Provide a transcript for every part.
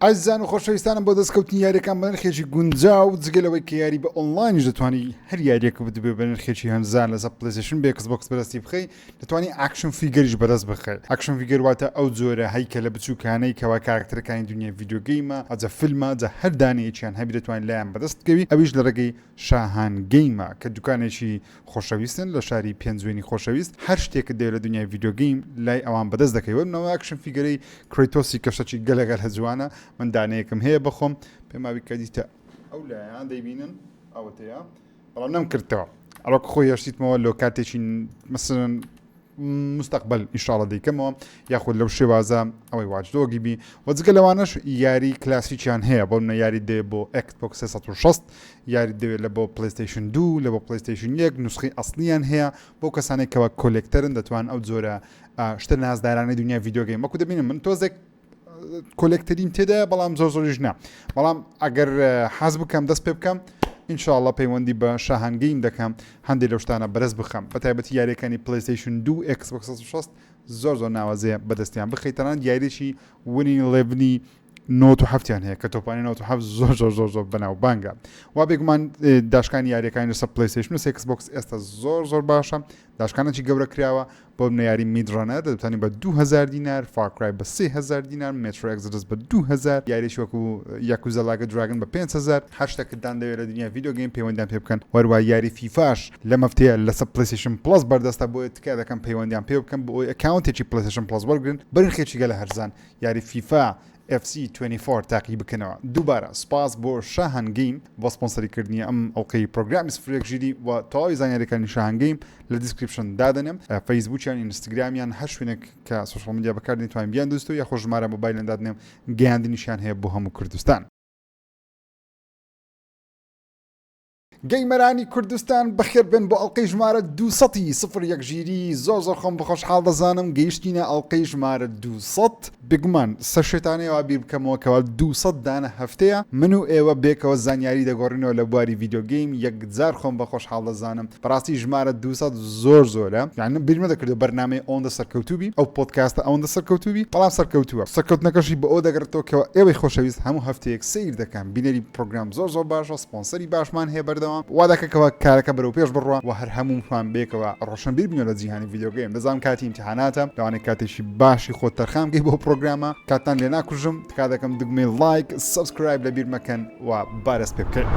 ئازیزان و خۆشەویستانم بۆ دەستکەوتنی یاریەکان بە نرخێکی گونجاو جگە لەوەی کە یاری بە ئۆنلاینیش دەتوانی هەر یاریەکە بدبێ بە نرخێکی هەرزان لەسەر PlayStation بێ Xbox بەدەستی بخەی دەتوانی action figure یش بەدەست بخەی action figure واتە ئەو جۆرە هەیکەلە بچووکانەی کەوا کارکتەرەکانی دنیای video game ە ئەجە فیلمە جا هەر دانەیەکیان هەبی دەتوانی لایان بەدەست بکەوی ئەویش لە ڕێگەی شاهان Game ە کە دوکانێکی خۆشەویستن لە شاری پێنجوێنی خۆشەویست هەر شتێکت دەوێت لە دنیای video game لای ئەوان بەدەست دەکەی وەرنەوە action figure ەی Kratos ی کە شتێکی گەلە گەلە جوانە من دانەیەکم هەیە بەخۆم پێم وابی کە دیتە ئەو لایان دەیبینن ئەوەتەیە بەڵام نەمکردەوە ئەوە خۆی هێشتیتمەوە لۆ کاتێکی مەسەلەن مستەقبل ئینشاڵە دەیکەمەوە یاخود لەو شێوازە ئەوەی Watch Dogs ی بی و جگە لەوانەش یاری کلاسیکیان هەیە بۆ منە یاری دێ بۆ Xbox 360 یاری دەوێت لە بۆ PlayStation 2 لە بۆ PlayStation 1 نسخەی ئەسلیان هەیە بۆ کەسانێک کەوا collector ن دەتوان ئەو جۆرە شتە نازدارانەی دنیا video game وەکو دەبینم من تۆزێک collector یم تێدایە بەڵام زۆر زۆریش نا بەڵام ئەگەر حەز بکەم دەست پێ بکەم ئینشاءاللە پەیوەندی بە شاهان Game دەکەم هەندێک لەو شتانە بەرز بخەم بە تایبەتی یاریەکانی PlayStation 2 Xbox 360 زۆر زۆر ناوازەیە بەدەستیان بخەیت تەنانەت یاریی Winning Eleven ی نۆت و هەفتیان هەیە کە تۆپانی نۆت و هەفت زۆر زۆر زۆر زۆر بەناوبانگە وا بێگومان داشکانی یاریەکانی لەسەر PlayStation و Xbox ئێستا زۆر زۆر باشە داشکانێکی گەورە کراوە بۆ منە یاری MudRunner دەتوانی بە 2000 دینار Far Cry بە 3000 دینار Metro Exodus بە 2000 یاریش وەکو Yakuza Like a Dragon بە 5000 هەر شتێکتان دەوێت لە دنیا video game پەیوەندیان پێ بکەن وەروا یاری فیفاش لەم هەفتەیە لەسەر PlayStation Plus بەردەستە بۆیە تکا دەکەم پەیوەندیان پێ بکەن بۆ ئەوەی account ێکی PlayStation Plus وەرگرن بە نرخێکی گەلە هەرزان یاری فیفا FC 24 تاقی بکەنەوە. دووبارە سوپاس بۆ شاهان Game بۆ سپۆنسەری کردنی ئەم ئەڵقەی پرۆگرامی سفرێک ژیری و تەواوی زانیاریەکانی شاهان Game لە description دادەنێم فەیسبووکیان ئینستاگرامیان هەر شوێنێک کە social media بەکاردێن توانین بیان دۆزیتەوە یاخۆ ژمارە مۆبایلیان دادەنێم گەیاندنیشیان هەیە بۆ هەموو کوردستان. gamer انی کوردستان بەخێر بێن بۆ ئەڵلقەی ژمارە 200 سفر یەک ژیری زۆر زۆر خۆم بەخۆشحاڵ دەزانم گەیشتینە ئەڵلقەی ژمارە 200 بێگومان سەرشێتانەیە وا بیر بکەمەوە کەوا 200 دانە هەفتەیە من و ئێوە بێکەوە زانیاری دەگۆڕینەوە لە بواری video game یەکجار خۆم بە خۆشحاڵ دەزانم بەڕاستی ژمارە 200 زۆر زۆرە یان بیرمە دەکردەوە بەرنامەی ئەوەندە سەرکەوتوو بی ئەو پۆدکاستە ئەوەندە سەرکەوتوو بی بەڵام سەرکەوتووە سەرکەوتنەکەشی بۆ ئەوە دەگەڕێتەوە کەوا ئێوەی خۆشەویست هەموو هەفتەیەک سەیر دەکەن بینەری پرۆگرام زۆر زۆر باشە سپۆنسەری باشمان هەیە بەردەوام وا دەکە کەوا کارەکە بەرەو پێش بڕوا و هەر هەموومان بێکەوە ڕۆشنبیر بینەوە لە جیهانی video game دەزانم کاتی ئیمتیحاناتە لەوانەیە کاتێکی باشی خۆت تەرخان بکەی بۆ پرۆگرامە کاتتان لێ ناکوژم تکا دەکەم دگمەی like subscribe لەبیر مەکەن و با دەست پێ بکەین.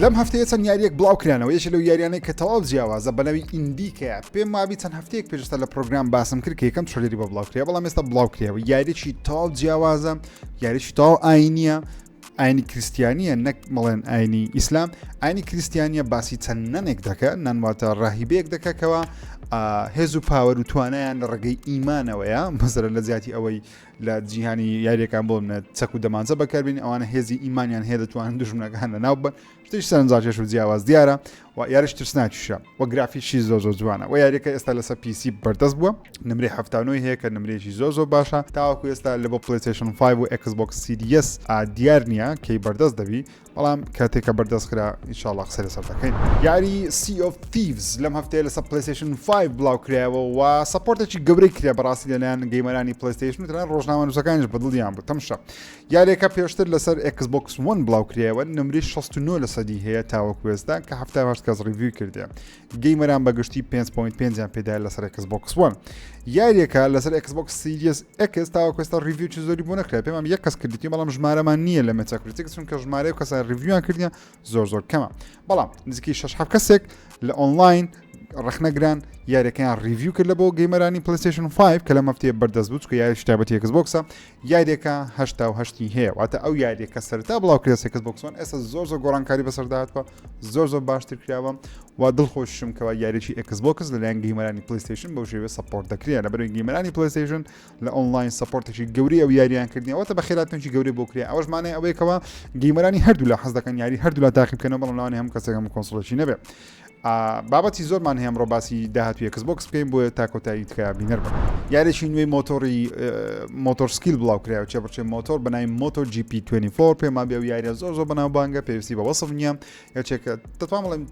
لەم هەفتەیە چەند یاریەک بڵاو کرانەوە یەکێ لەو یاریانەی کە تەواو جیاوازە بەناوی ئیندیکەیە پێم وابی چەند هەفتەیەک پێشتا لە پرۆگرام باسم کرد کە یەکەم trailer ی بە بڵاو کرا بەڵام ئێستا بڵاو کرایەوە یاریی تەواو جیاوازە یاریی تەواو ئاینیە ئاینی کریسیانیە نەک مەڵێن ئاینی ئیسلام ئاینی کریسیانیە باسی چەند nun ێک دەکە nun واتە ڕاهیبەیەک دەکەکەوە هێز و power و توانایان لە ڕێگەی ئیمانەوەیە مەزەرە لە زیاتی ئەوەی لە جیهانی یاریەکان بۆ منە چەک و دەمانچە بەکاربین ئەوانە هێزی ئیمانیان هەیە دەتوانن دژمنەکان لەناو بن شتێکی سەرنجڕاکێش و جیاواز دیارە و یاریش ترسناکیشە و گرافیکی زۆر زۆر جوانە و یاریەکە ئێستا لەسەر PC بەردەست بووە نمرەی 79 هەیە کە نمرەیەکی زۆر زۆر باشە تاوەکو ئێستا لە بۆ PlayStation 5 و Xbox Series دیار نییە کەی بەردەست دەبی بەڵام کاتێک کە بەردەست کرا ئینشاڵڵا قسە لەسەر دەکەین. یاری Sea of Thieves لەم هەفتەیە لەسەر PlayStation 5 بڵاو کرایەوە و support ێکی گەورەی کرا بەڕاستی لەلایەن gamer انی PlayStation و تەنانەت ڕۆژنامەنووسەکانیش بەدڵیان بوو تەمشە یاریەکە پێشتر لەسەر Xbox One بڵاو کرایەوە نمرەی 69 لە سەدی هەیە تاوەکو ئێستا کە 78 کەس review کردێ gamer ان بە گشتی 5.5 یان پێدایە لەسەر Xbox One یاریەکە لەسەر Xbox Series X تاوەکو ئێستا review چ زۆری بۆ نەکرا پێمان یەک کەس کردیتی بەڵام ژمارەمان نییە لە Metacritic چونکە ژمارەی و کەسان review یان کردیان زۆر زۆر کەمە بەڵام نزیکەی 6 حەف کەسێک لە ئۆنلاین ڕخنەگران یاریەکەیان review کرد لە بۆ gamer انی PlayStation 5 کە لە مەفتەیە بەردەست بوو چونکە یاریش تایبەتی Xbox ە یاریەکە 88 هەیە واتە ئەو یاریەکە سەرتا بڵاو کرێ Xbox One ئێستا زۆر زۆر گۆڕانکاری بەسەردا هاتووە زۆر زۆر باشتر کراوە و دڵخۆشم کەوا یاریی Xbox لەلایەن gamer انی PlayStation بەو شێوەیە support دەکرێت لەبەرەوەی gamer انی PlayStation لە ئۆنلاین support ێکی گەورەی ئەو یاریان کردنی ئەوەتە بەخێراتنێکی گەورەی بۆ کرێ ئەوەش مانای ئەوەیەکەوە gamer انی هەردوولا حەز دەکەن یاری هەردوولا تاقی بکەنەوە بەڵام لەوانەیە هەموو کەسێک هەموو console ێکی نەبێ بابەتی زۆرمان هەیە ئەمڕۆ باسی داهاتوی Xbox بکەین بۆیە تا کۆتایی تکایە بینەر بن یاریی نوێی مۆتۆڕی مۆتۆرسکیل بڵاو کرایەوە چێ بڕچێ مۆتۆر بەناوی MotoGP 24 پێمان بێ و یاریە زۆر زۆر بەناوبانگە پێویستی بە وەسف نییە یەکێکە دەتوانم بڵێم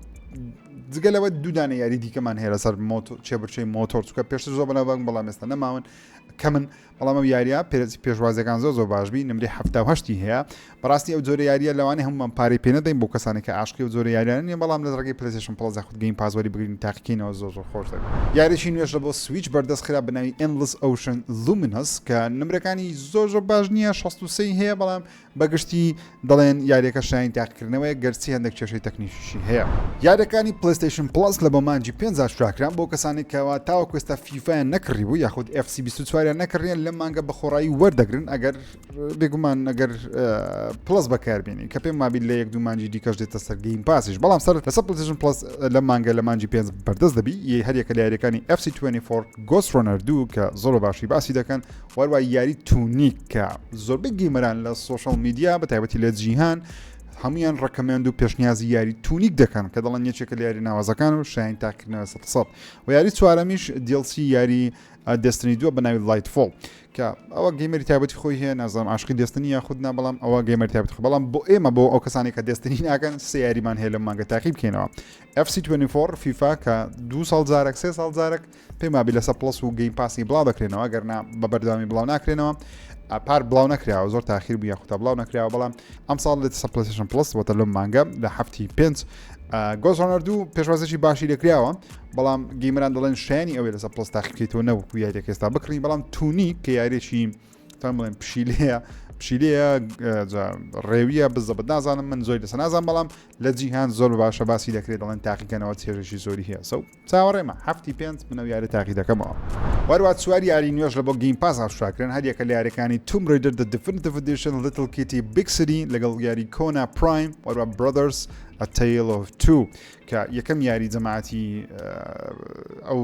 جگە لەوە دوودانە یاری دیکەمان هەیە لەسەر مۆتۆ چێبرچەی مۆتۆر چکە پێشتر زۆر بەناوبانگ بەڵام ئێستا نەماون کەمن بەڵام ئەو یاریە پێشوازەکان زۆر زۆر باش بی نمری 78 هەیە بەڕاستی ئەو جۆرە یاریە لەوانەیە هەمومان پارەی پێ نەدەین بۆ کەسانی کە عاشقی ئەو جۆرە یاریانە نیە بەڵام لە ڕێگەی PlayStation Plus یاخود Game Pass وەری بگرین تاقیکەینەوە زۆر زۆر خۆش دەبێت. یاریی نوێش لە بۆ Switch بەردەست خرا بە ناوی Endless Ocean Luminous کە نمرەکانی زۆر زۆر باش نییە 63 هەیە بەڵام بەگشتی دەڵێن یاریەکە شایانی تاقیکردنەوەیە گەرچی هەندێک کێشەی تەکنیکیشی هەیە. یاریەکانی PlayStation Plus لە بۆ مانگی پێنج ئاشکراکران بۆ کەسانێک کەوا تاوەکو ئێستا فیفایان نەکڕی بوو یاخود FC 24 یان نەکڕیان لەم مانگە بە خۆڕایی وەردەگرن ئەگەر بێگومان ئەگەر Plus بەکاربیێنی کە پێم وابی لە یەک دوو مانگی دیکەش دێتە سەر Game Pass یش بەڵام سەر لەسەر PlayStation Plus لەم مانگە لە مانگی پێنج بەردەست دەبی یە هەریەکە لە یاریەکانی FC 24 Ghostrunner 2 کە زۆر باشی باسی دەکەن وەروە یاری Tunic کە زۆربەی gamer ان لە social media بە تایبەتی لە جیهان هەمویان recommend و پێشنیازی یاری Tunic دەکەن کە دەڵێن یەکێکە لە یاری ناوازەکان و شایانی تاقیکردنەوە سە و یاری چوارەمیش DLC یاری Destiny دووە بە ناوی Lightfall کە ئەوە gamer ی تایبەتی خۆی هەیە نازانم عاشقی Destiny یاخود نا بەڵام ئەوە gamer تایبەت خۆ بەڵام بۆ ئێمە بۆ ئەو کەسانی کە Destiny ناکەن سێ یاریمان هەیە لەم مانگە تاقی بکەینەوە FC24 فیفا کە دوو ساڵ جارێک سێ ساڵ جارێک پێم وابی لەسەر Plus و Game Pass ی بڵاو دەکرێنەوە گەرنا بە بەردەوامی بڵاو ناکرێنەوە پار بڵاو نەکراوە زۆر تاخیر بوو یاخود تا بڵاو نەکراوە بەڵام ئەم ساڵ لە PlayStation Plus وەتە لەم مانگە لە هەفتی پێنج Ghostrunner دوو پێشوازێکی باشی لەکراوە بەڵام gamer ان دەڵێن شایانی ئەوەی لەسەر Plus تاقیکەیتەوە نەوەکو یاریەکە ئێستا بکڕین بەڵام Tunic کە یاریێکی تان بڵێن پشیلەیە پشیلەیە ڕێویە بزەبت نازانم من زۆری لەسە نازان بەڵام لە جیهان زۆر باشە باسی دەکرێت دەڵێن تاقیکەنەوە چێژێکی زۆری هەیە so چاوەڕێمە هەفتی پێنج منەو یاری تاقی دەکەمەوە. وەروا چوار یاری نوێش لە بۆ Game Pass ئاشکراکران هەریەکە لە یاریەکانی Tomb Raider The Definitive Edition، Little Kitty Big City لەگەڵ یاری Kona Prime وەروا Brothers A Tale of Two کە یەکەم یاری جەماعەتی ئەو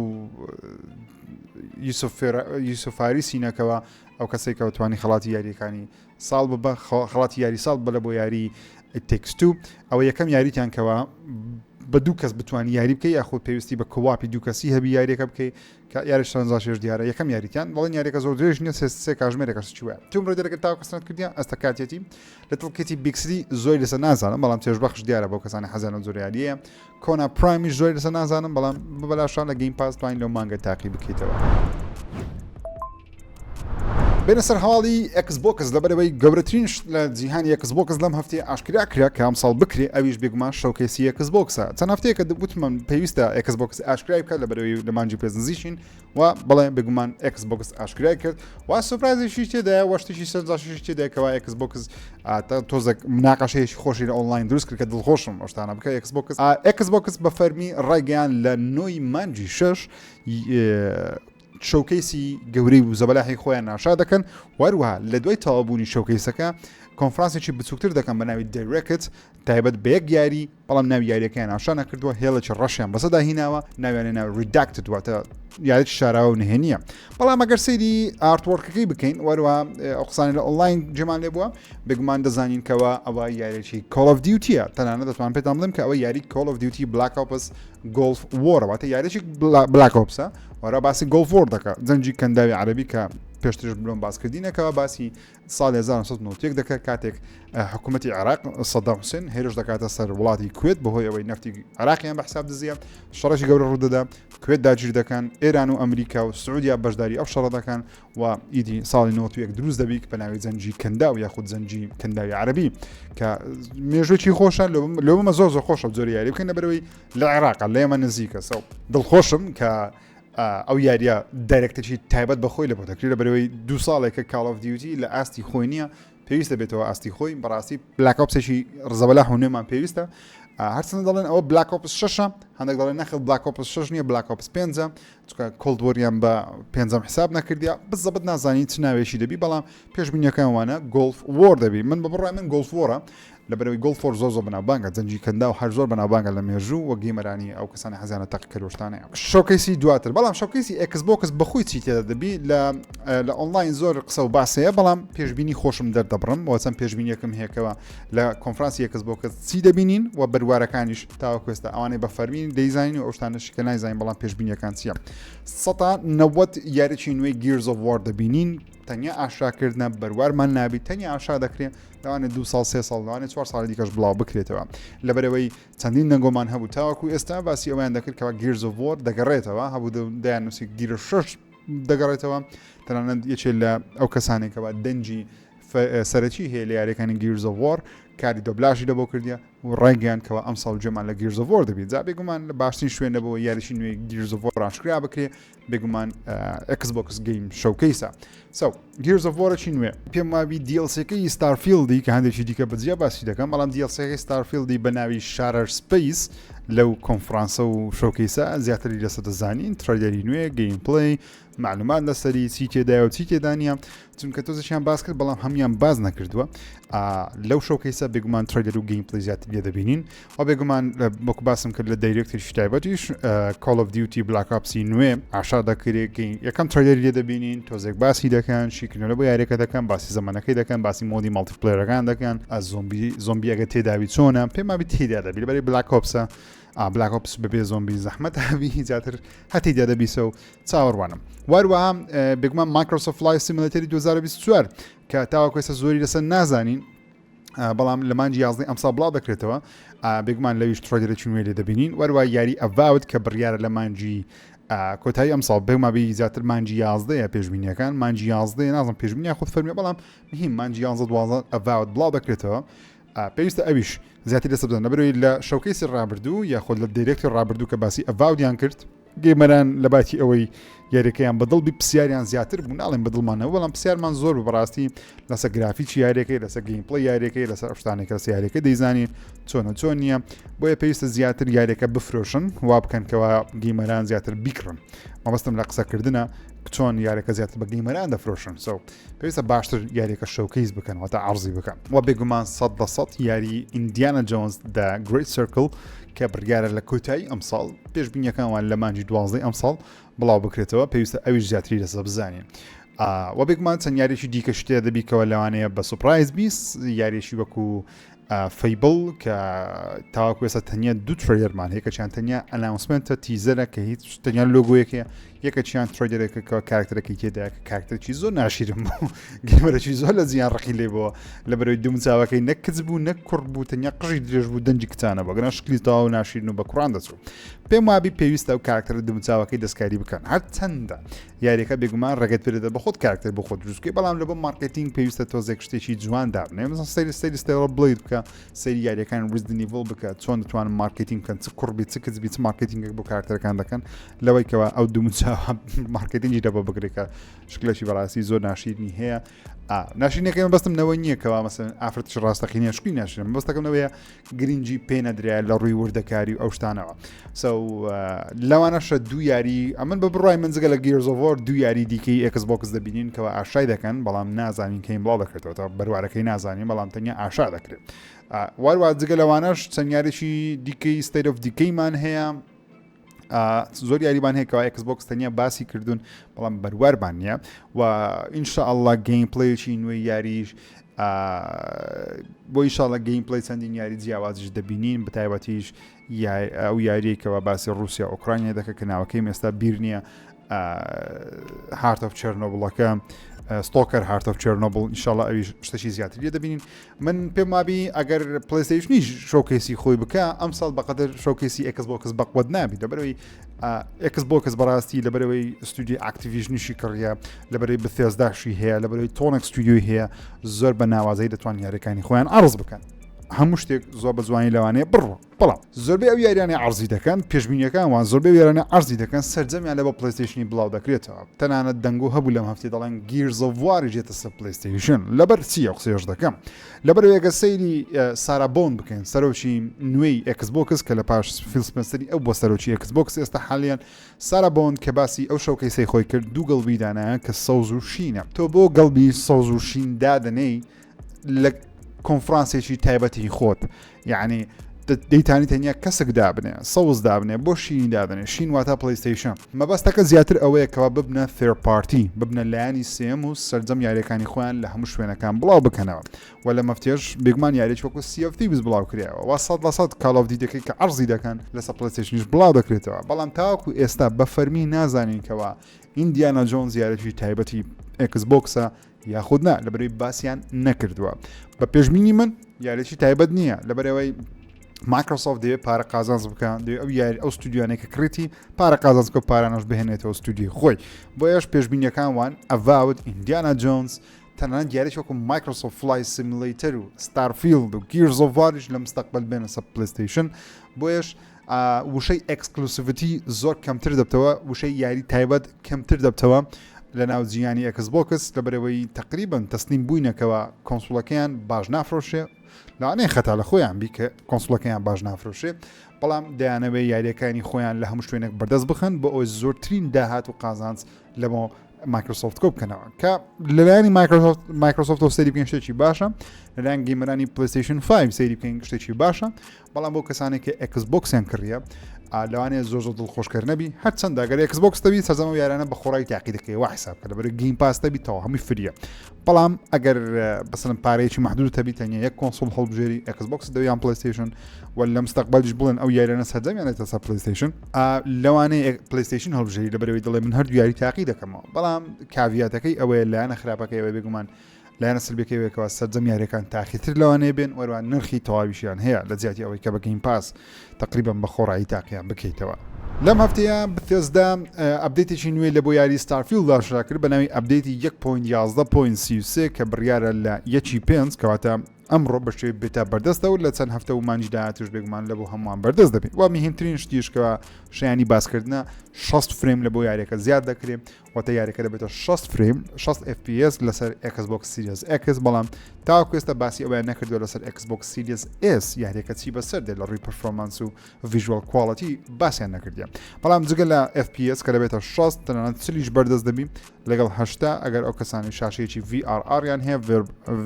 یوسف فاریسی نەکەوە ئەو کەسێک کە توانی خەڵاتی یاریەکانی ساڵ ببە خەڵاتی یاری ساڵ بەلە بۆ یاری Takes Two ئەوە یەکەم یاریتان کەەوە بە دوو کەس بتوانانی یاری بکەی یاخود پێویستی بە co-op ی دوو کەسی هەبی یاریەکە بکەی کە یاری شەرنجڕاکێش دیارە یەکەم یاریتیان بەڵێن یاریەکە زۆر درێژ نیە سێ سێ کاژمێرێکە چی وایە Tomb Raider ەکە تاوەکو سنت کردیان ئەستا کاتێتی Little Kitty Big City زۆری لەسەر نازانم بەڵام چێژبەخش دیارە بۆ کەسانی حەزیان لەم جۆرە یاریەیە Kona Prime یش زۆری لەسەر نازانم بەڵام بەبەلاشان لە Game Pass توانین لەو مانگە تاقی بکەیتەوە. بێنە سەر هەواڵی Xbox لەبەرەوەی گەورەترین شت لە جیهانی Xbox لەم هەفتەیە ئاشکرا کرا کە ئەمساڵ بکرێ ئەویش بێگومان showcase ی Xbox ە چەند هەفتەیەکە وتمان پێویستە Xbox ئاشکرای بکات لەبەرەوەی لە مانگی پێنج نزیکین و بەڵێ بێگومان Xbox ئاشکرای کرد و surprise ێکی تێدایە وە شتێکی سەرنجڕاکێشی تێدایە کەوا Xbox تۆزێک مناقەشەیەکی خۆشی لە ئۆنلاین دروست کرد کە دڵخۆشم ئەو شتانە بکە Xbox Xbox بە فەرمی ڕایگەیان لە نۆی مانگی شەش showcase ی گەورەی و زەبەلاحی خۆیان ناشا دەکەن وەروەها لە دوای تەواوبوونی showcase ەکە کۆنفرانسێکی بچووکتر دەکەن بە ناوی Direct تایبەت بە یەک یاری بەڵام ناوی یاریەکەیان ئاشا نەکردووە هێڵێکی ڕەشیان بەسەدا هیناوە ناویانە ناو Redacted واتە یاریی شاراوە و نهێنیە بەڵام ئەگەر سەیری artwork ەکەی بکەین وەروە ئەو قسانە لە ئۆنلاین جێمان لێ بووە بێگومان دەزانین کەەوە ئەوە یاریی Call of Duty ە تەنانەت دەتوان پێتان بڵێم کە ئەوە یاری Call of Duty Black Ops Gulf War ە واتە یاریی Black Ops ە وەرا باسی Gulf War دەکە جەنگی کەنداوی عەربی کە پێشترش بلۆم باسکردینەکەەوە باسی ساڵی 1991 دەکات کاتێک حکوومەتتی عراق سەدام حوسێن هێرش دەکاتە سەر وڵاتی کوێت بەهۆی ئەوەی نەفتی عراقیان بە حساب دزیە شەڕێکی گەورە ڕوودەدا کوێت داگیر دەکەن ئێران و ئەمریکا و سعودیا بەشداری ئەو شەڕە دەکەن و ئیدی ساڵی 91 دروست دەبی بە ناوی جەنگی کەنداو یاخود جەنگی کەنداوی عەربی کە مێژوێکی خۆشە لۆمە زۆر زۆر خۆشە زۆر یاری بکەن لەبەرەوەی لە عێراق لە ئێمە نزیکە so دڵخۆشم کە ئەو یاریە Direct ێکی تایبەت بە خۆی لە بۆ دەکرێت لە بەرەوەی دوو ساڵێکە Call of Duty لە ئاستی خۆی نییە پێویستە بێتەوە ئاستی خۆی بەڕاستی Black Ops ێکی ڕزەبەلاح و نوێمان پێویستە هەرچەندە دەڵێن ئەوە Black Ops شەشە هەندێک دەڵێن نەخێر Black Ops شەش نییە Black Ops پێنجە چونکە Cold War یان بە پێنجەم حساب نەکردیا بزەبت نازانین چ ناوێکی دەبی بەڵام پێشبینیەکان وانە Gulf War دەبی من بە بڕای من Gulf War ە لەبەرەوەی Gulf War زۆر زۆر بەناوبانگە جەنگی کەنداو هەر زۆر بەناوبانگە لە مێژوو و gamer انی ئەو کەسانی حەزیانە تەقکەرۆشتانەیە showcase ی دواتر بەڵام showcase ی Xbox بەخۆی چی تێدا دەبی لە لە ئۆنلاین زۆر قسە و باسەیە بەڵام پێشبینی خۆشم دەردەبڕم وە چەند پێشبینیەکەم هەیەکەوە لە کۆنفرانسی Xbox چی دەبینین و بەر. بەروارەکانیش تاوەکو ئێستا ئەوانەی بە فەرمی دەیزانین و ئەو شتانەشی کە نایزانین بەڵام پێشبینیەکان چییە؟ 190 یاریی نوێی Gears of War دەبینین تەنیا ئاشکراکردنە بەروارمان نابی تەنیا ئاشکرا دەکرێت لەوانێ دو ساڵ سێ ساڵ لەوانێ چوار ساڵی دیکەش بڵاو بکرێتەوە لەبەرەوەی چەندین دەنگۆمان هەبوو تاوەکو ئێستا باسی ئەویان دەکرد کەوا Gears of War دەگەڕێتەوە هەبوو دەیان نووسی Gears شش دەگەڕێتەوە تەنانەت یەکێ لە ئەو کەسانێکەوە دەنگی سەرەکی هەیە لە یاریەکانی Gears of War کاری دۆبلاژی لە بۆ کردیە و ڕایگەیاند کەوا ئەمساڵ گوێمان لە Gears of War دەبێت جا بێگومان لە باشترین شوێنە بۆ یاریی نوێی Gears of War ئاشکرا بکرێ بێگومان Xbox Game Showcase ە so Gears of War ەکی نوێ پێم وابی DLC ەکەی Starfield ی کە هەندێکی دیکە بەجیا باسی دەکەم بەڵام DLC ەکەی Starfield ی بە ناوی Shattered Space لەو کۆنفرانسە و showcase ە زیاتری لەسەر دەزانین trailer ی نوێ gameplay معلومات لەسەری چی تێدایە و چی تێدا نییە چونکە تۆزێکیان باس کرد بەڵام هەموان باز نەکردووە لەو showcase ە بێگومان trailer و gameplay زیاتر لێ دەبینین و بێگومان وەکو باسم کرد لە Direct یشی تایبەتیش Call of Duty Black Ops ی نوێ ئاشکرا دەکرێت یەکەم trailer ی لێ دەبینین تۆزێک باسی دەکەن شیکردنەوە بۆ یاریەکە دەکەن باسی زەمانەکەی دەکەن باسی mode ی multiplayer ەکان دەکەن ئە زۆمبی زۆمبیەکە تێداوی چۆنە پێما بی تێدا دەبی لەبەری Black Ops ە Black Ops بەبێ زۆمبی زەحمەت هەبی زیاتر هەتی دەبیسە و چاوەڕوانم واروەها بێگومان Microsoft Flight Simulator ی 2024 کە تاوەکو ئێستا زۆری لەسەر نازانین بەڵام لە مانگی یازدەی ئەمساڵ بڵاو دەکرێتەوە بێگومان لەویش trailer ێکی نوێ لێ دەبینین وەروە یاری Avowed کە بڕیارە لە مانگی کۆتایی ئەمساڵ بێما بی زیاتر مانگی یازدەیە پێشبینیەکان مانگی یازدەیە نازم پێشبینیا خود فەرمی بەڵام مهم مانگی یانزە دوازە Avowed بڵاو دەکرێتەوە پێویستە ئەویش زیاتر لەسەر بزانن لەبەرئەوەی لە showcase ی ڕابردوو یاخود لە Direct ی ڕابردوو کە باسی Avowed یان کرد gamer ان لەباتی ئەوەی یاریەکەیان بەدڵ بی پرسیاریان زیاتر بوو ناڵێن بەدڵمانەوە بەڵام پرسیارمان زۆر بوو بەڕاستی لەسەر گرافیکی یاریەکەی لەسەر gameplay یاریەکەی لەسەر ئەو شتانێک لەسەر یاریەکە دەیزانین چۆنە چۆن نییە بۆیە پێویستە زیاتر یاریەکە بفرۆشن وا بکەن کەوا gamer ان زیاتر بیکڕن مەبەستم لە قسەکردنە چۆن یاریەکە زیاتر بە gamer ان دەفرۆشن so پێویستە باشتر یاریەکە showcase بکەن واتە عرضی بکەن و بێگومان سەد لە سەد یاری Indiana Jones The Great Circle کە بڕیارە لە کۆتایی ئەمساڵ پێشبینیەکان وان لە مانگی دوازدەی ئەمساڵ بڵاو بکرێتەوە پێویستە ئەویش زیاتری لەسەر بزانین. و بێگومان چەند یاریی دیکە شتێ دەبیکەوە لەوانەیە بە surprise بیس یاریشی وەکو Fable کە تاوەکو ئێستا تەنیا دوو trailer مان هەیە کەچیان تەنیا announcement ە teaser ە کە هیچ تەنیا لۆگۆیەکەیە یەکەچیان trailer ێکە کە کارکتەرەکەی تێدا کە کارکتەرێکی زۆر ناشیرم بوو gamer ێکی زۆر لە زیان ڕقی لێ بووە لە بەرەوەی دوم چاوەکەی نەک کچ بوو نەک کوڕ بوو تەنیا قژی درێژ بوو دەنگی کچانە بۆ گەنا شکلی تەواو ناشیرن و بە کوڕان دەچوو پێم وابی پێویستە ئەو کارکتەرە دمچاوەکەی دەستکاری بکەن هەرچەندە یاریەکە بێگومان ڕێگەت پێدەدە بە خۆت کارکتەر بۆ خۆت دروست بکەی بەڵام لە بۆ مارکێتینگ پێویستە تۆزێک شتێکی جوان دابنێ مثلا سەیری سەیری Stellar Blade بکە سەیری یاریەکان Resident Evil بکە چۆن دەتوانن مارکێتینگ بکەن چ کوڕ بی چ کچ بی چ مارکێتینگێک بۆ کارکتەرەکان دەکەن لەوەی کەوا ئەو دومچاوە مارکێتینگی دەبۆ بکرێت کە شکلێکی بەڕاستی زۆر ناشیرنی هەیە ناشینەکەی مەبەستم نەوە نییە کەوا مەسەن ئافرەتش ڕاستەقینە شکلی ناشرێن مەبەستەکەم لەوەیە گرنگی پێ نەدرایە لە ڕووی وردەکاری و ئەو شتانەوە so لەوانەشە دوو یاری ئەمن بە بڕای من جگە لە Gears of War دوو یاری دیکەی Xbox دەبینین کەەوە ئاشای دەکەن بەڵام نازانین کەین بڵاو دەکرێتەوە تا بەروارەکەی نازانین بەڵام تەنیا ئاشا دەکرێت واروە جگە لەوانەش چەند یاریی دیکەی State of Decay مان هەیە زۆر یاریمان هەیە کەوا Xbox تەنیا باسی کردوون بەڵام بەروارمان نییە و ئینشاءله gameplay ێکی نوێی یاریش بۆ ئیشاڵە gameplay چەندین یاری جیاوازیش دەبینین بەتایبەتیش ئەو یاریەکەوە باسی رووسیا ئۆکرانیا دەکە کە ناوەکەی ئێستا بیر نییە Heart of Chernobyl ەکە Stalker Heart of Chernobyl ئینشاءاللە ئەویش شتەکی زیاتر لێ دەبینین من پێم وابی ئەگەر PlayStation یش showcase ی خۆی بکە ئەمساڵ بەقەدەر showcase ی Xbox بەقوت نابی لەبەرەوەی Xbox بەڕاستی لەبەرەوەی ستودیو Activision یشی کڕیە لەبەرەی Bethesda شی هەیە لەبەرەوەی تۆنێک ستودیۆی هەیە زۆر بە ناوازەی دەتوان یاریەکانی خۆیان عرض بکەن هەموو شتێک زۆر بە جوانی لەوانەیە بڕوە بەڵام زۆربەی ئەو یاریانەی عەرزی دەکەن پێشبینیەکان وان زۆربەی یاریانە عەرزی دەکەن سەرجەمیان لە بۆ PlayStation ی بڵاو دەکرێتەوە تەنانەت دەنگۆ هەبوو لەم هەفتەی دەڵێن Gears of War یش دێتە سەر PlayStation لەبەر چی ئەو قسەیەش دەکەم لەبەر ئەگە سەیری سارا بۆن بکەین سەرۆکی نوێی Xbox کە لە پاش فیل سپێنسەری ئەو بۆ سەرۆکی Xbox ئێستا حالیان سارا بۆن کە باسی ئەو showcase ەی خۆی کرد دوو گەڵبی دانایە کە سەوز و شینە تۆ بۆ گەڵبی سەوز و شین دادەنێی لە کۆنفرانسێکی تایبەتی خۆت یعنی دەیتانی تەنیا کەسک دابنێ سەوز دابنێ بۆ شینی دادەنێ شین واتا پلەیستەیشن مەبەستەکە زیاتر ئەوەیە کەوا ببنە third party ببنە لایەنی سێم و سەرجەم یاریەکانی خۆیان لە هەموو شوێنەکان بڵاو بکەنەوە و لە مەفتێش بێگومان یاریی وەکو Sea of Thieves بڵاو کرایەوە وا 100% Call of Duty ەکەی کە عەرزی دەکەن لەسەر پلەیستەیشنیش بڵاو دەکرێتەوە بەڵام تاوەکو ئێستا بە فەرمی نازانین کەوا ئیندیانا جۆنز یاریی تایبەتی ئێکس بۆکسە یاخود نا لەبەرەی باسیان نەکردووە بە پێشبینی من یاریی تایبەت نییە لەبەرەوەی مایکرۆسۆفت دەوێت پارە قازانج بکە دەوێت ئەو یاری ئەو ستودیۆیانەی کە کڕیتی پارە قازانج بکە پارانەش بهێنێتەوە ستودیۆی خۆی بۆیەش پێشبینیەکان وان Avowed ئیندیانا جۆنز تەنانەت یاریی وەکو Microsoft Flight Simulator و Starfield و Gears of War یش لە مستەقبل بێنە سەر پلەیستەیشن بۆیەش وشەی exclusivity زۆر کەمتر دەبتەوە وشەی یاری تایبەت کەمتر دەبتەوە لە ناو جیهانی ئێکس بۆکس لە بەرەوەی تقریبن تەسلیم بووینەکەوە console ەکەیان باش نافرۆشێ لەوانەیە خەتا لە خۆیان بی کە console ەکەیان باش نافرۆشێ بەڵام دەیانەوێت یاریەکانی خۆیان لە هەموو شوێنێک بەردەست بخەن بۆ ئەوەی زۆرترین داهات و قازانج لەمە مایکرۆسۆفت کۆ بکەنەوە کە لەلایەنی مایکرۆسۆفتەوە سەیری بکەین شتێکی باشە لەلایەن gamer انی پلیستیشن 5 سەیری بکەین شتێکی باشە بەڵام بۆ کەسانێک کە ئێکس بۆکسیان کڕیە لەوانەیە زۆر زۆر دڵخۆشکەر نەبی هەرچەندە گەر ئێکس بۆکس دەبی سەرجەم ئەو یارانە بە خۆڕایی تاقی دەکەی وا حساب کە لەبەر Game Pass دەبی تەواو هەمووی free یە بەڵام ئەگەر بەسەرم پارەیەکی محدود تەبی تەنیا یەک console هەڵبژێری ئێکس بۆکس دەوی یان پلیستیشن و لە مستەقبەلیش بڵێن ئەو یاریانە سەرجەمیانێتە سەر پلیستیشن لەوانەیە پلیستیشن هەڵبژێری لەبەرەوەی دەڵێ من هەردوو یاری تاقی دەکەمەوە بەڵام caveat ەکەی ئەوەیە لایەنە خراپەکەی ئەوەیە بێگومان لایەنە سلبیەکەی ئەوەیە کەوا سەرجەم یاریەکان تاخیرتر لەوانەیە بێن وەروە نرخی تەواویشیان هەیە لە جیاتی ئەوەی کە بە Game Pass تقریبا بە خۆڕایی تاقیان بکەیتەوە. لەم هەفتەیە Bethesda update ێکی نوێی لە بۆ یاری Starfield ئاشکرا کرد بە ناوی update ی 1.11.33 کە بڕیارە لە یەکی پێنج کەواتە ئەمڕۆ بە شێوەی beta بەردەستە و لە چەند هەفتە و مانگی داهاتووش بێگومان لە بۆ هەمووان بەردەست دەبێت و مهمترین شتیش کە شایانی باسکردنە 60 frame لە بۆ یاریەکە زیاد دەکرێت واتە یاریەکە دەبێتە 60 frame 60 FPS لەسەر Xbox Series X بەڵام تاوەکو ئێستا باسی ئەویان نەکردووە لەسەر Xbox Series S یاریەکە چی بەسەر دێت لە ڕووی performance و visual quality باسیان نەکردیە بەڵام جگە لە FPS کە دەبێتە 60 تەنانەت چلیش بەردەست دەبی لەگەڵ هەشتا ئەگەر ئەو کەسانی شاشەیەکی VRR یان هەیە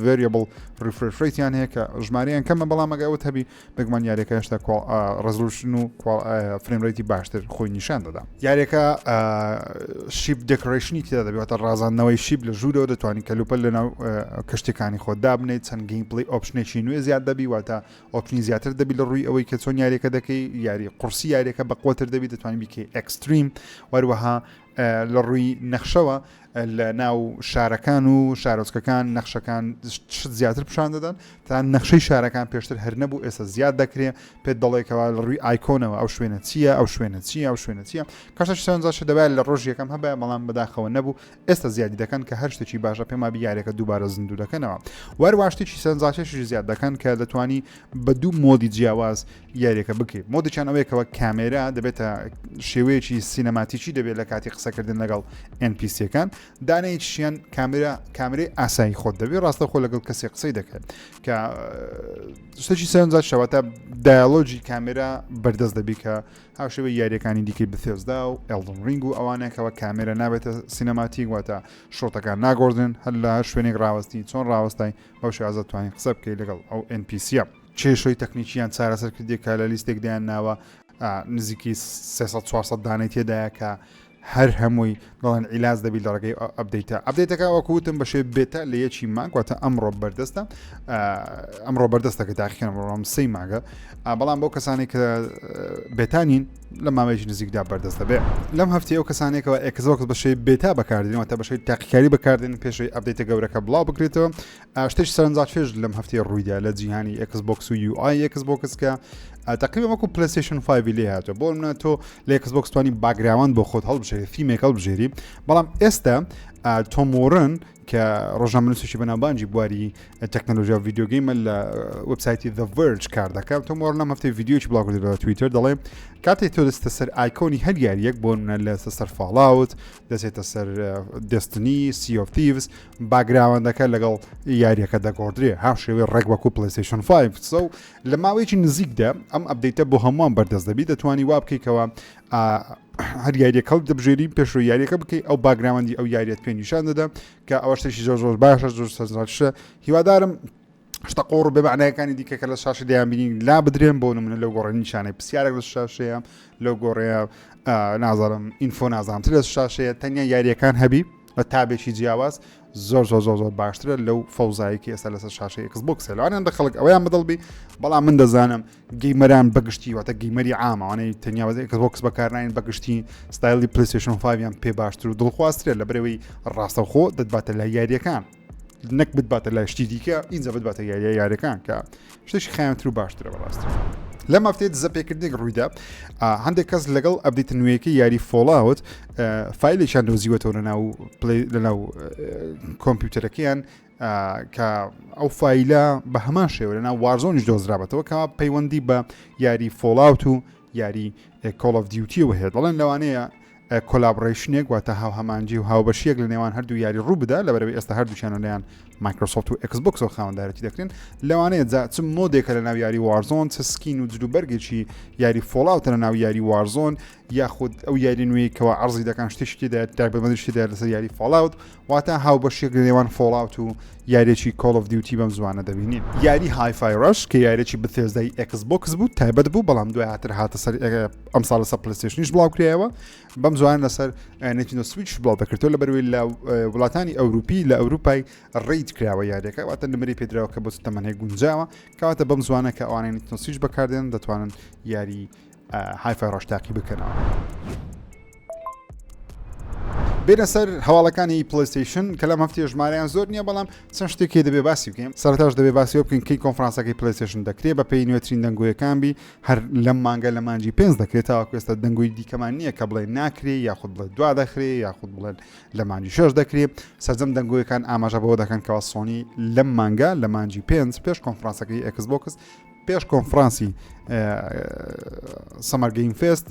Variable Refresh Rate یان هەیە کە ژمارەیان کەمە بەڵام ئەگەر ئەوت هەبی بێگومان یاریەکە هێشتا resolution و frame rate ی باشتر خۆی نیشان دەدا یاریەکە ship decoration ی تێدا دەبێتە ڕازاندنەوەی ship لە ژوورەوە دەتوانین کەلوپەل لەناو کەشتەکانی خۆت دابنێت چەند gameplay option ێکی نوێ زیاد دەبی واتە option ی زیاتر دەبی لە ڕووی ئەوەی کە چۆن یاریەکە دەکەی یاری قورسی یاریەکە بەقوتر دەبی دەتوانین بیکەی extreme وەروەها لە ڕووی نەخشەوە لە ناو شارەکان و شارۆچکەکان نەخشەکان شت زیاتر پیشان دەدەن تا نەخشەی شارەکان پێشتر هەر نەبوو ئێستا زیاد دەکرێ پێت دەڵێکەوە لە ڕووی icon ەوە ئەو شوێنە چییە ئەو شوێنە چییە ئەو شوێنە چییە کەشە سەرنجاشە دەبایە لە ڕۆژ یەکەم هەبە بەڵام بەداخەوە نەبوو ئێستا زیادی دەکەن کە هەر شتێکی باشە پێما بیارێکە دووبارە زیندوو دەکەنەوە وەروە شتێکی سەرنجاکێشی زیاد دەکەن کە دەتوانی بە دوو mode ی جیاواز یاریەکە بکەیت mode ێکیان ئەوەیە کەەوە کامێرا دەبێتە شێوەیەکی cinematic ی دەبێت لە کاتی قسەکردن لەگەڵ NPC ەکان دانەیەکیشیان کامێرا کامێرەی ئاسایی خۆت دەبێت ڕاستەخۆ لەگەڵ کەسێک قسەی دەکرێت کە شتێکی سەرنجات شەواتە dialogue ی کامێرا بەردەست دەبی کە هاوشێوەی یاریەکانی دیکەی Bethesda و Elden Ring و ئەوانەکەەوە کامێرا نابێتە cinematic واتە shot ەکان ناگۆڕدرێن هەر لە هەر شوێنێک ڕاوەستی چۆن ڕاوەستای بەو شێوازە توانین قسە بکەیت لەگەڵ ئەو NPC ە. کێشەی تەکنیکیان چارەسەر کردیە کە لە لیستێک دایان ناوە نزیکی 300 400 دانەی تێدایە کە هەر هەمووی دەڵێن عیلاج دەبی لە ڕێگەی update ە update ەکە وەکو وتم بە شێ beta لە یەکی مانگ واتە ئەمڕۆ بەردەستە ئەمڕۆ بەردەستە کە تاقیکەن بەڵام سەی مانگە بەڵام بۆ کەسانێک کە beta نین لە ماوەیەکی نزیکدا بەردەست دەبێت لەم هەفتەیە ئەو کەسانێکەوە ئێکسبۆکس بە شێ beta بەکاردێنەوە تا بە شێ تاقیکاری بەکاردێن پێشەوەی update ە گەورەکە بڵاو بکرێتەوە شتێکی سەرنجڕاکێش لەم هەفتەیە ڕوویدا لە جیهانی ئێکس بۆکس و UI ئێکس بۆکس کە تقریبا وەکو پلەیستەیشن 5 لێ هاتووە بۆ منە تۆ لە ئێکس بۆکس توانی background بۆ خۆت هەڵبژێری theme ێک هەڵبژێری بەڵام ئێستا تۆم وۆرن کە ڕۆژنامەنووسێکی بەناوبانگی بواری تەکنەلۆژیا و video game ە لە وبسایتی The Verge کار دەکات تۆم وۆرن لەم هەفتەی ڤیدیۆیەکی بڵاو کردەوە لە تویتەر دەڵێ کاتێک تۆ دەستە سەر icon ی هەر یاریەک بۆ منە لە سەر Fallout دەچێتە سەر Destiny Sea of Thieves background ەکە لەگەڵ یاریەکە دەگۆڕدرێ هاوشێوەی ڕێک وەکو پلیستیشن 5 so لە ماوەیەکی نزیکدا ئەم update ە بۆ هەمووان بەردەست دەبی دەتوانی وا بکەیتەوە هەر یاریەکە هەڵ دەبژێری پێشۆ یاریەکە بکەی ئەو background ی ئەو یاریەت پێ نیشان دەدا کە ئەوە شتێکی زۆر زۆر باشە زۆر سەرنجڕاکێشە هیوادارم. شتە قۆڕ و بێمانایەکانی دیکە کە لە شاشە دەیان بینین لا بدرێن بۆ نمونە لەو گۆڕێ نیشانەی پرسیارێک لە شاشەیە لەو گۆڕەیە نازانم info نازانم لە شاشەیە تەنیا یاریەکان هەبی بە tab ێکی جیاواز زۆر زۆر زۆر زۆر باشترە لەو فەوزایی کە ئێستا لەسەر شاشەی ئێکس بۆکسە لەوانیان دە خەڵک ئەویان بەدڵبی بەڵام من دەزانم gamer ان بەگشتی واتە gamer ی عامەوانەی تەنیا ئێکس بۆکس بەکارناین بەگشتی ستایلی پلیستشن 5 یان پێ باشتر و دڵخواسترە لە بەرەوەی ڕاستەوخۆ دەتباتە لای یاریەکان نەک بتباتە لای شتی دیکە ئینجا بتباتە یاریە یاریەکان کە شتێکی خایەنتر و باشترە بەڕاستی. لەم هەفتەیە دزە پێکردنێک ڕوویدا هەندێک کەس لەگەڵ update ە نوێیەکەی یاری فۆڵاوت فایلێکیان دۆزیوەتەوە لەناو لەناو کۆمپیوتەرەکەیان کە ئەو فایلە بە هەمان شێوە لەناو وارزۆنیش دۆزرابەتەوە کە پەیوەندی بە یاری فۆڵاوت و یاری کۆڵ ئۆف دیوتیەوە هەیە دەڵێن لەوانەیە collaboration ێک واتە هاوهەمانگی و هاوبەشیەک لە نێوان هەردوو یاری ڕوو بدا لەبەرەوەی ئێستا هەردووکیان لەلایەن مایکرۆسۆفت و ئێکس بۆکسەوە خاوەندارێتی دەکرێن لەوانەیە جا چ mod ێکە لە ناو یاری وارزۆن چ skin و جلوبەرگێکی یاری فۆڵاوتە لە ناو یاری وارزۆن یاخود ئەو یاری نوێی کەوا عەرزی دەکەن شتێکی تێدا تایبەتمەندی تێدا لەسەر یاری فۆڵاوت واتە هاوبەشیەک لە نێوان فۆڵاوت و یاریی کۆڵ ئۆف دیوتی بەم زوانە دەبینین. یاری هایفای ڕەش کە یاریی بثێزدای ئێکس بۆکس بوو تایبەت بوو بەڵام دواتر هاتە سەر ئەمساڵ لەسەر پلەیستەیشنیش بڵاو کرایەوە بەم زوانە لەسەر نێنتیندۆ سویچ بڵاو دەکرێتەوە لەبەرەوەی لە وڵاتانی ئەوروپی لە ئەوروپای rate کراوە یاریەکە واتە نمرەی پێدراوە کە بۆ تەمەنێک گونجاوە کەواتە بەم زوانە کە ئەوانەی نێنتیندۆ سویچ بەکاردێن دەتوانن یاری هایفای ڕەش تاقی بکەنەوە. بێنە سەر هەواڵەکانی پلیستیشن کە لەم هەفتەیە ژمارەیان زۆر نییە بەڵام چەند شتێکی دەبێ باسی بکەین سەرتاش دەبێ باسی بکەین کەی کۆنفرانسەکەی پلیستیشن دەکرێت بە پێی نوێترین دەنگۆیەکان بی هەر لەم مانگە لە مانجی پێنج دەکرێت تاوەکو ئێستا دەنگۆی دیکەمان نییە کە بڵێ ناکرێ یاخود بڵێ دوا دەخرێ یاخود بڵێن لە مانجی شەش دەکرێت سەرجەم دەنگۆیەکان ئاماژە بەوە دەکەن کەوا سۆنی لەم مانگە لە مانجی پێنج پێش کۆنفرانسەکەی ئێکس بۆکس پێش کۆنفرانسی سەمەر گەیم فێست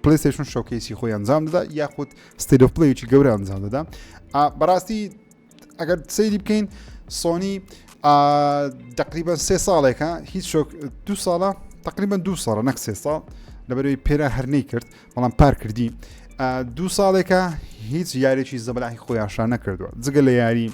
پلیستشن showcase ی خۆی ئەنجام دەدا یاخود ستەیت ئۆف پلەیەکی گەورە ئەنجام دەدا بەڕاستی ئەگەر سەیری بکەین سۆنی تقریبا سێ ساڵێکە هیچ شۆک دو ساڵە تقریبا دو ساڵە نەک سێ ساڵ لەبەرەوەی پێرا هەر نەی کرد بەڵام پار کردی دوو ساڵێکە هیچ یارێکی زەبەلاحی خۆیاشا نەکردووە جگە لە یاری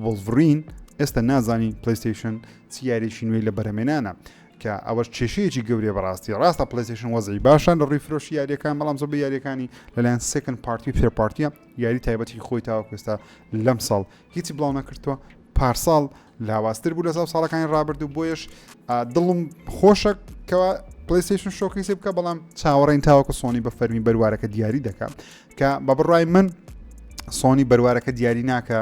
وڵڤرین ئێستا نازانی پلیستیشن چ یاریی نوێی لە بەرەمێنانە کە ئەوەش کێشەیەکی گەورەیە بەڕاستی ڕاستە پلیستیشن وەزعی باشە لە ڕووی فرۆشی یاریەکان بەڵام زۆر یاریەکانی لەلایەن second party third party ە یاری تایبەتی خۆی تاوەکو ئێستا لەم ساڵ هیچی بڵاو نەکردووە پارساڵ لاوازتر بوو لە ساڵ ساڵەکانی ڕابردوو بۆیش دڵم خۆشە کەوا پلیستیشن showcase ی بکە بەڵام چاوەڕێن تاوەکو سۆنی بە فەرمی بەروارەکە دیاری دەکە کە بە بڕای من سۆنی بەروارەکە دیاری ناکە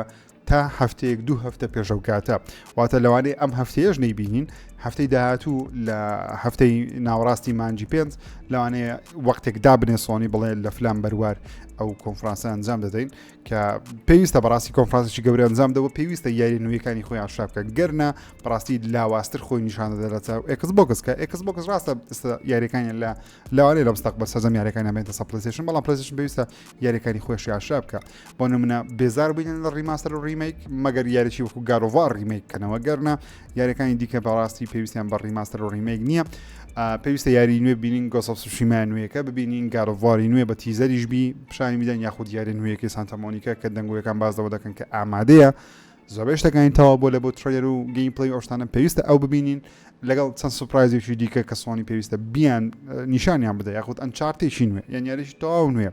تا هەفتەیەک دوو هەفتە پێش ئەو کاتە واتە لەوانەیە ئەم هەفتەیەش نەیبینین هەفتەی داهاتوو لە هەفتەی ناوەڕاستی مانجی پێنج لەوانەیە وەختێک دابنێ سۆنی بڵێ لە فلان بەروار ئەو کۆنفرانسە ئەنجام دەدەین کە پێویستە بەڕاستی کۆنفرانسێکی گەورە ئەنجام دەوە پێویستە یاری نوێیەکانی خۆی ئاشکرا بکە گەرنا بەڕاستی لاوازتر خۆی نیشان دەدات لە چاو ئێکس بۆکس کە ئێکس بۆکس ڕاستە یاریەکانیان لە لەوانەیە لە مستەقبەل سەرجەم یاریەکانیان بێنتە سەر پلەیستەیشن بەڵام پلەیستەیشن پێویستە یاریەکانی خۆشی ئاشکرا بکە بۆ نمونە بێزار بووین لە remaster و remake مەگەر یاریی وەکو گاد ئۆف وار remake کەنەوە گەرنا یاریەکانی دیکە بەڕاستی پێویستیان بە remaster و remake نییە پێویستە یاری نوێ بینین گۆست ئۆف سوشیما نوێیەکە ببینین گاد ئۆف واری نوێ بە teaser یش بی پیشانی بدەن یاخود یاری نوێیەکەی سانتا مۆنیکا کە دەنگۆیەکان باز لەوە دەکەن کە ئامادەیە زۆربەی شتەکانی تەواو بۆ لە بۆ trailer و gameplay ئەو شتانە پێویستە ئەو ببینین لەگەڵ چەند surprise ێکی دیکە کە سۆنی پێویستە بیان نیشانیان بدە یاخود ئەنچارتێکی نوێ یان یاریی تەواو نوێ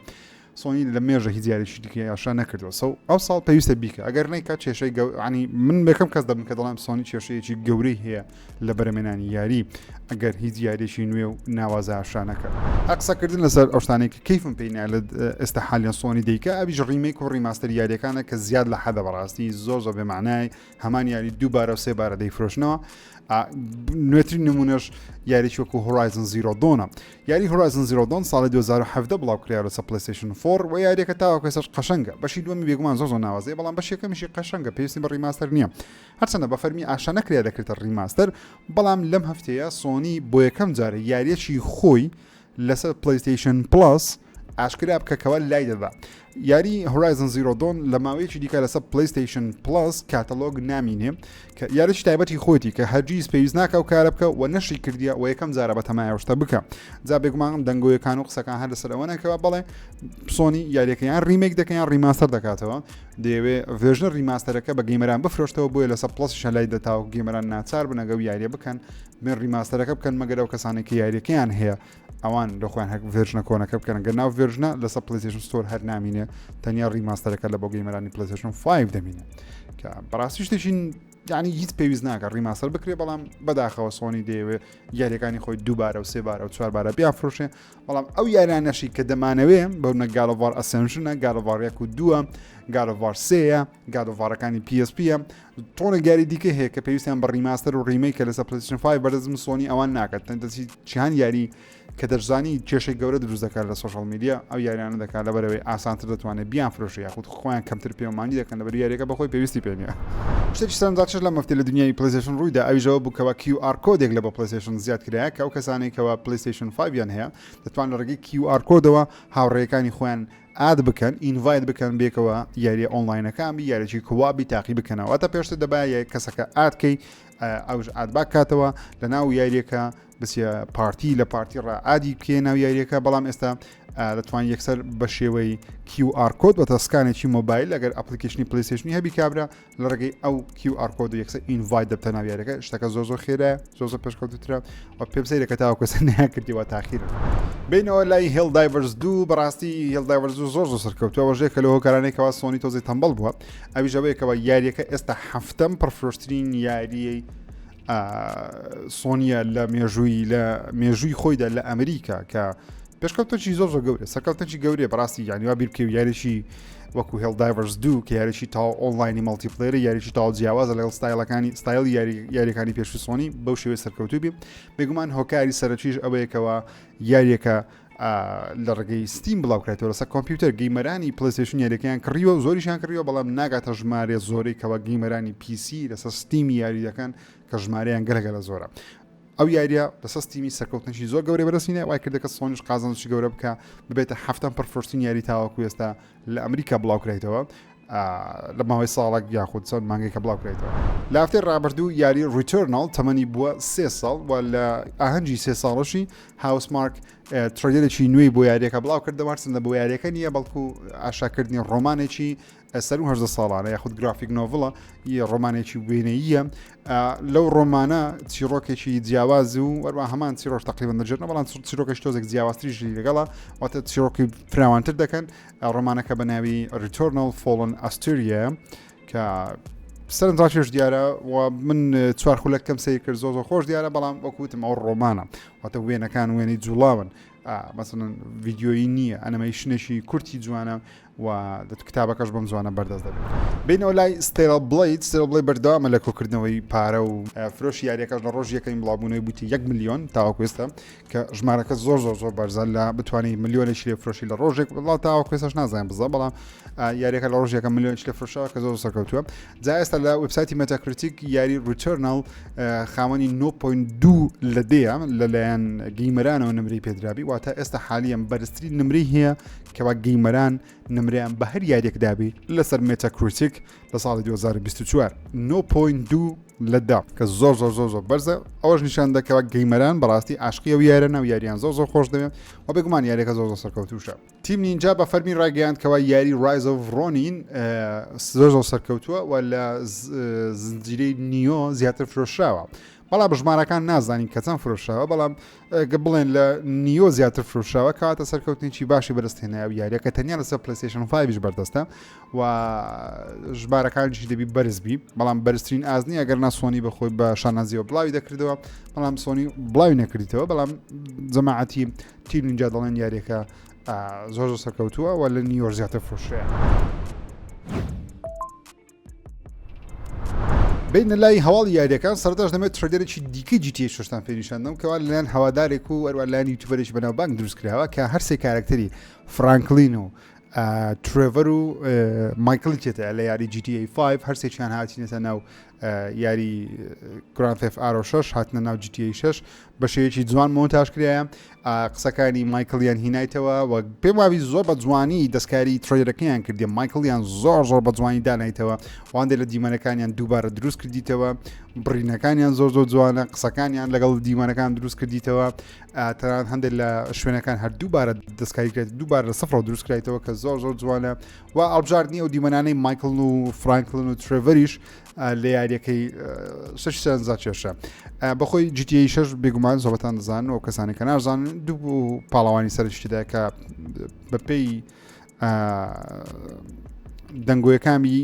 سۆنی لە مێژە هیچ یاریی دیکە ئاشکرا نەکردووە so ئەو ساڵ پێویستە بیکە ئەگەر نیکە کێشەی گەورەی من یەکەم کەس دەبم کە دەڵێم سۆنی کێشەیەکی گەورەی هەیە لە بەرەمێنانی یاری ئەگەر هیچ یاریێکی نوێ و ناوازە ئاشکرا نەکە قسەکردن لەسەر ئەو شتانێک کە کەیفم پێی نایە لە ئێستا حالیان سۆنی دیکە ئەویش remake و remaster یاریەکانە کە زیاد لە حەدە بەڕاستی زۆر زۆر بێمانای هەمان یاری دووبارە و سێبارە دەیفرۆشنەوە نوێترین نمونەش یاریی وەکو هۆرایزن زیرۆ دۆنە یاری هۆرایزن زیرۆ دۆن ساڵی 2017 بڵاو کرا لەسەر پلیستیشن 4 و یاریەکە تاوەکو ئێستاش قەشەنگە بەشی دووەمی بێگومان زۆر زۆر ناوازەیە بەڵام بەشی یەکەمیشی قەشەنگە پێویستی بە remaster نییە هەرچەندە بە فەرمی ئاشکرا نەکرا دەکرێتە remaster بەڵام لەم هەفتەیە سۆنی بۆ یەکەم جار یاریەکی خۆی لەسەر پلیستیشن پلس ئاشکرا بکە کەوا لای دەدا. یاری Horizon Zero Dawn لە ماوەیەکی دیکە لەسەر PlayStation Plus catalog نامینێ کە یاریی تایبەتی خۆیتی کە هەرگیز پێویست ناکە و کارە بکە و نەشی کردیە و یەکەم جارە بەتەمایە شتە بکە جا بێگومان دەنگۆیەکان و قسەکان هەر لەسەر ئەوە نەکەوە بەڵێ سۆنی یاریەکەیان remake دەکەن یان remaster دەکاتەوە دەیەوێ version ە remaster ەکە بە gamer ان بفرۆشتەوە بۆیە لەسەر Plus یشە لای دەتا و gamer ان ناچار بنەگە و یاریە بکەن من remaster ەکە بکەن مەگەر ئەو کەسانێک کە یاریەکەیان هەیە ئەوان لە خۆیان هەک version ە کۆنەکە بکەن گەر ناو version ە لەسەر PlayStation Store هەر نامینێ تەنیا remaster ەکە لە بۆ gamer انی PlayStation 5 دەمینێ کە بەڕاستی شتێکی یعنی هیچ پێویست ناکە remaster بکرێ بەڵام بەداخەوە سۆنی دەیەوێ یاریەکانی خۆی دووبارە و سێبارە و چواربارە بیان فرۆشێ بەڵام ئەو یاریانەشی کە دەمانەوێ بەونە God of War Ascension ە God of War یەک و دووە God of War سێیە God of War ەکانی PSP یە تۆنێک یاری دیکە هەیە کە پێویستیان بە remaster و remake کە لەسەر PlayStation 5 بەردەستم سۆنی ئەوان ناکات دەچی چیان یاری کە دەشزانی کێشەی گەورە دروست دەکات لە social media ئەو یاریانە دەکات لەبەرەوەی ئاسانتر دەتوانێت بیان فرۆشی یاخود خۆیان کەمتر پێوەمانی دەکەن لەبەر یاریەکە بەخۆی پێویستی پێ نییە. شتێکی سەرنجڕاکێش لەم هەفتەی لە دنیای PlayStation ڕوویدا ئەویش ئەوە بوو کەوا QR code ێک لە بۆ PlayStation زیاد کرایە کە ئەو کەسانەی کەوا PlayStation 5 یان هەیە دەتوان لە ڕێگەی QR code ەوە هاوڕێیەکانی خۆیان add بکەن invite بکەن بێکەوە یاریە ئۆنلاینەکان بی یاریی co-op ی تاقی بکەنەوە واتە پێشتر دەبایە کەسەکە add کەی ئەوش add back کاتەوە لە ناو یاریەکە بچیە پارتی لە پارتی ڕا add ی بکەیە ناو یاریەکە بەڵام ئێستا دەتوان یەکسەر بە شێوەی QR code بەتە scan ێکی مۆبایل ئەگەر application ی PlayStation ی هەبی کابرا لە ڕێگەی ئەو QR code یەکسەر invite دەبتە ناو یاریەکە شتەکە زۆر زۆر خێرا زۆر زۆر پێشکەوتوترە و پێم سەیرەکە تاوەکو ئێستا نەیانکردیوە تاخیر بینەوە لای Helldivers دوو بەڕاستی Helldivers دوو زۆر زۆر سەرکەوتووە وەژێکە لە هۆکارانێکەوە سۆنی تۆزی تەمبەڵ بووە ئەویش ئەوەیەکەوە یاریەکە ئێستا هەفتەم پڕفرۆشترین یاریەی سۆنیە لە مێژووی لە مێژووی خۆیدا لە ئەمریکا کە پێشکەوتنی زۆر زۆر گەورە سەرکەوتنی گەورەیە بەڕاستی یانی وا بیرکەوی یاریی وەکو Helldivers دوو کە یاریی تاو ئۆنلاینی multiplayer ە یاریی تاو جیاوازە لەگەڵ style ەکانی style یاری یاریەکانی پێشوی سۆنی بەو شێوەی سەرکەوتوو بی بێگومان هۆکاری سەرەکیش ئەوەیەکەوە یاریەکە لە ڕێگەی Steam بڵاوکرێتەوە لەسەر کۆمپیوتەر gamer انی PlayStation یاریەکەیان کڕیوە و زۆریشیان کڕیوە بەڵام ناگاتە ژمارە زۆرەی کەوا gamer انی PC لەسەر Steam ی یاری دەکەن کە ژمارەیان گەلەگەلە زۆرە ئەو یاریە لەسەر Steam ی سەرکەوتنێکی زۆر گەورەی بەدەستینە وای کردە کە سۆنیش قازانجی گەورە بکە ببێتە هەفتەم پڕفرۆشترین یاری تاوەکو ئێستا لە ئەمریکا بڵاوکرایتەوە لە ماوەی ساڵێک یاخود چەند مانگێکە بڵاو کرایتەوە. لە هەفتەی ڕابردوو یاری Returnal تەمەنی بووە سێ ساڵ و لە ئاهەنگی سێ ساڵەشی Housemarque trailer ێکی نوێی بۆ یاریەکە بڵاو کردەوە هەرچەندە بۆ یاریەکە نییە بەڵکو ئاشاکردنی ڕۆمانێکی سەر و 18 ساڵانە یاخود graphic novel ە ی ڕۆمانێکی وێنەییە لەو ڕۆمانە چیڕۆکێکی جیاواز و وەروە هەمان چیرۆک تقریبا دەژێنە بەڵام چیرۆکەش تۆزێک جیاوازتریش لەگەڵە واتە چیرۆکی فراوانتر دەکەن ڕۆمانەکە بە ناوی Returnal Fallen Asteria کە سەرنجڕاکێش دیارە و من چوار خولەکەم سەیر کرد زۆر زۆر خۆش دیارە بەڵام وەکوتم ئەو ڕۆمانە واتە وێنەکان وێنەی جوڵاون مەسەن ڤیددیۆیی نییە animation ێکی کورتی جوانە و کتابەکەش بەم زوانە بەردەست دەبێت بینەوە لای Stellar Blade Stellar Blade بەردەوامە لە کۆکردنەوەی پارە و فرۆشی یاریەکەش لە ڕۆژ یەکەمی بڵاوبوونەوەی بووتی یەک میلیۆن تاوەکو ئێستا کە ژمارەکە زۆر زۆر زۆر بەرزە لە بتوانانی ملیۆنێکی لێ فرۆشی لە ڕۆژێک بەڵام تاوەکو ئێستاش نازانم بزە بەڵام یاریەکە لە ڕۆژێکە ملیۆنێکی لێ فرۆشەوە کە زۆر سەرکەوتووە جا ئێستا لە وبسایتی Metacritic یاری Returnal خاوەنی 9.2 لە دەیە لەلایەن gamer انەوە نمرەی پێدرابی واتە ئێستا حالیان بەرزترین نمرەی هەیە کەوا gamer ان نمرەیان بە هەر یاریەک دابی لەسەر Metacritic لە ساڵی 2024 9.2 لە دە کە زۆر زۆر زۆر زۆر بەرزە ئەوەش نیشان دەکەوە gamer ان بەڕاستی عاشقی ئەو یارەنە و یاریان زۆر زۆر خۆش دەوێت و بێگومان یاریەکە زۆر زۆر سەرکەوتوشە Team Ninja بە فەرمی ڕاگەیاند کەوا یاری Rise of Ronin زۆر زۆر سەرکەوتووە و لە زنجیرەی Nioh زیاتر فرۆشراوە بەڵام ژمارەکان نازانین کە چەند فرۆشراوە بەڵام گە بڵێن لە Nioh زیاتر فرۆشراوە کەواتە سەرکەوتنێکی باشی بەدەستهێنایە و یاریەکە تەنیا لەسەر PlayStation 5 بەردەستە و ژمارەکانیشی دەبی بەرز بی بەڵام بەرزترین ئاست نییە ئەگەر نا سۆنی بەخۆی بە شانازیەوە بڵاوی دەکردەوە بەڵام سۆنی بڵاوی نەکردیتەوە بەڵام جەماعەتی Team Ninja دەڵێن یاریەکە زۆر زۆر سەرکەوتووە و لە Nioh زیاتر فرۆشرایە. بینە لای هەواڵی یاریەکان سەرتاش دەمێت trailer ێکی دیکەی GTA شەشتان پێ نیشاندەم کەوا لەلایەن هەوادارێک و هەروە لایەن YouTuber ێکی بەناوبانگ دروست کراوە کە هەرسێ کارکتەری فرانکلین و ترێڤەر و مایکلی تێتە لە یاری GTA 5 هەرسێکیان هاتینەتە ناو یاری Grand Theft Auto 6 هاتنە ناو GTA 6 بە شێوەیەکی جوان مۆنتاژ کرایە قسەکانی مایکڵیان هینایتەوە و پێم وابی زۆر بە جوانی دەستکاری trailer ەکەیان کردی مایکڵیان زۆر زۆر بە جوانی دانایتەوە واندێ لە دیمەنەکانیان دووبارە دروست کردیتەوە بڕینەکانیان زۆر زۆر جوانە قسەکانیان لەگەڵ دیمەنەکان دروست کردیتەوە تەنانەت هەندێک لە شوێنەکان هەر دووبارە دەستکاری کرێت دووبارە لە سفرەوە دروست کرایتەوە کە زۆر زۆر جوانە و ئەڵبژاردنی ئەو دیمەنانەی مایکڵ و فرانکلن و ترێڤەریش لە یاریەکەی شش سەرنجا کێشە بەخۆی GTA شش بێگومان زۆبەتان دەزانن و کەسانی کە نازانن دوو پاڵەوانی سەرشتدا کە بەپێی دەنگۆیەکانی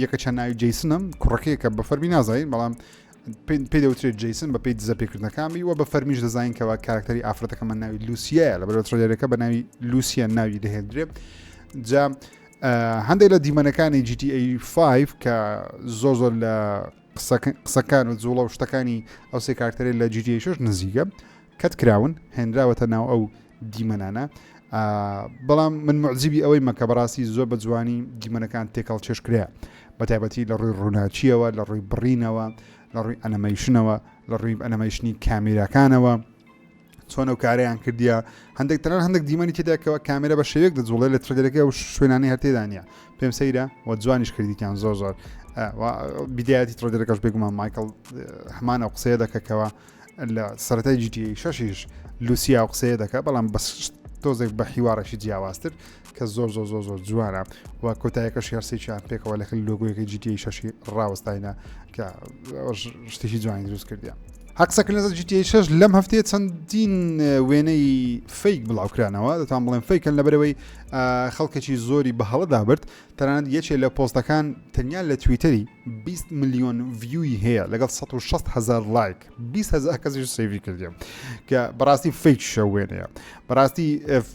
یەکە چەند ناوی جیسنم کوڕەکەیە کە بە فەرمی نازانین بەڵام پێی دەوترێت جیسن بە پێی دزە پێکردنەکانی و بە فەرمیش دەزانین کەوا کارکتەری ئافرەتەکەمان ناوی لوسیایە لە بەرەوە trailer ەکە بە ناوی لوسیە ناوی دەهێندرێ جا هەندێک لە دیمەنەکانی GTA 5 کە زۆر زۆر لە قسەکان و جوڵە و شتەکانی ئەو سێ کارکتەری لە GTA 6 نزیکە cut کراون هێنراوەتە ناو ئەو دیمەنانە بەڵام من معجیبی ئەوەی مەکە بەڕاستی زۆر بە جوانی دیمەنەکان تێکەڵ چێشکرا بە تایبەتی لە ڕووی ڕووناچیەوە لە ڕووی بڕینەوە لە ڕووی ئەنەمەیشنەوە لە ڕووی ئەنەمەیشنی کامیراکانەوە چۆن ئەو کارەیان کردیە هەندێک تەنان هەندێک دیمەنی تێداکەوە کامێرە بە شێوەیەک دەجوڵێ لە trailer ەکە و شوێنانی هەر تێدا نییە پێم سەیرە و جوانیش کردیتیان زۆر زۆر بیدایەتی trailer ەکەش بێگومان مایکڵ هەمان ئەو قسەیە دەکەکەوە لە سەرەتای GTA شەشیش لوسیا و قسەیە دەکە بەڵام بەس تۆزێک بە حیوارەشی جیاوازتر کە زۆر زۆر زۆر زۆر جوانە و کۆتایەکەش هەرسێکیان پێکەوە لەکە لۆگۆیەکەی GTA شەشی ڕاوەستاینە کە شتێکی جوانی دروست کردیان هەقسەکردن لەسەر GTA 6 لەم هەفتەیە چەندین وێنەی fake بڵاوکرانەوە دەتوان بڵێن fake ن لەبەرەوەی خەڵکێکی زۆری بە هەڵەدا برد تەنانەت یەکێ لە پۆستەکان تەنیا لە تویتەری 20 ملیۆن view ی هەیە لەگەڵ 160 هزار لایک 20 هزار کەسیش save ی کردیم کە بەڕاستی fake شە وێنەیە بەڕاستی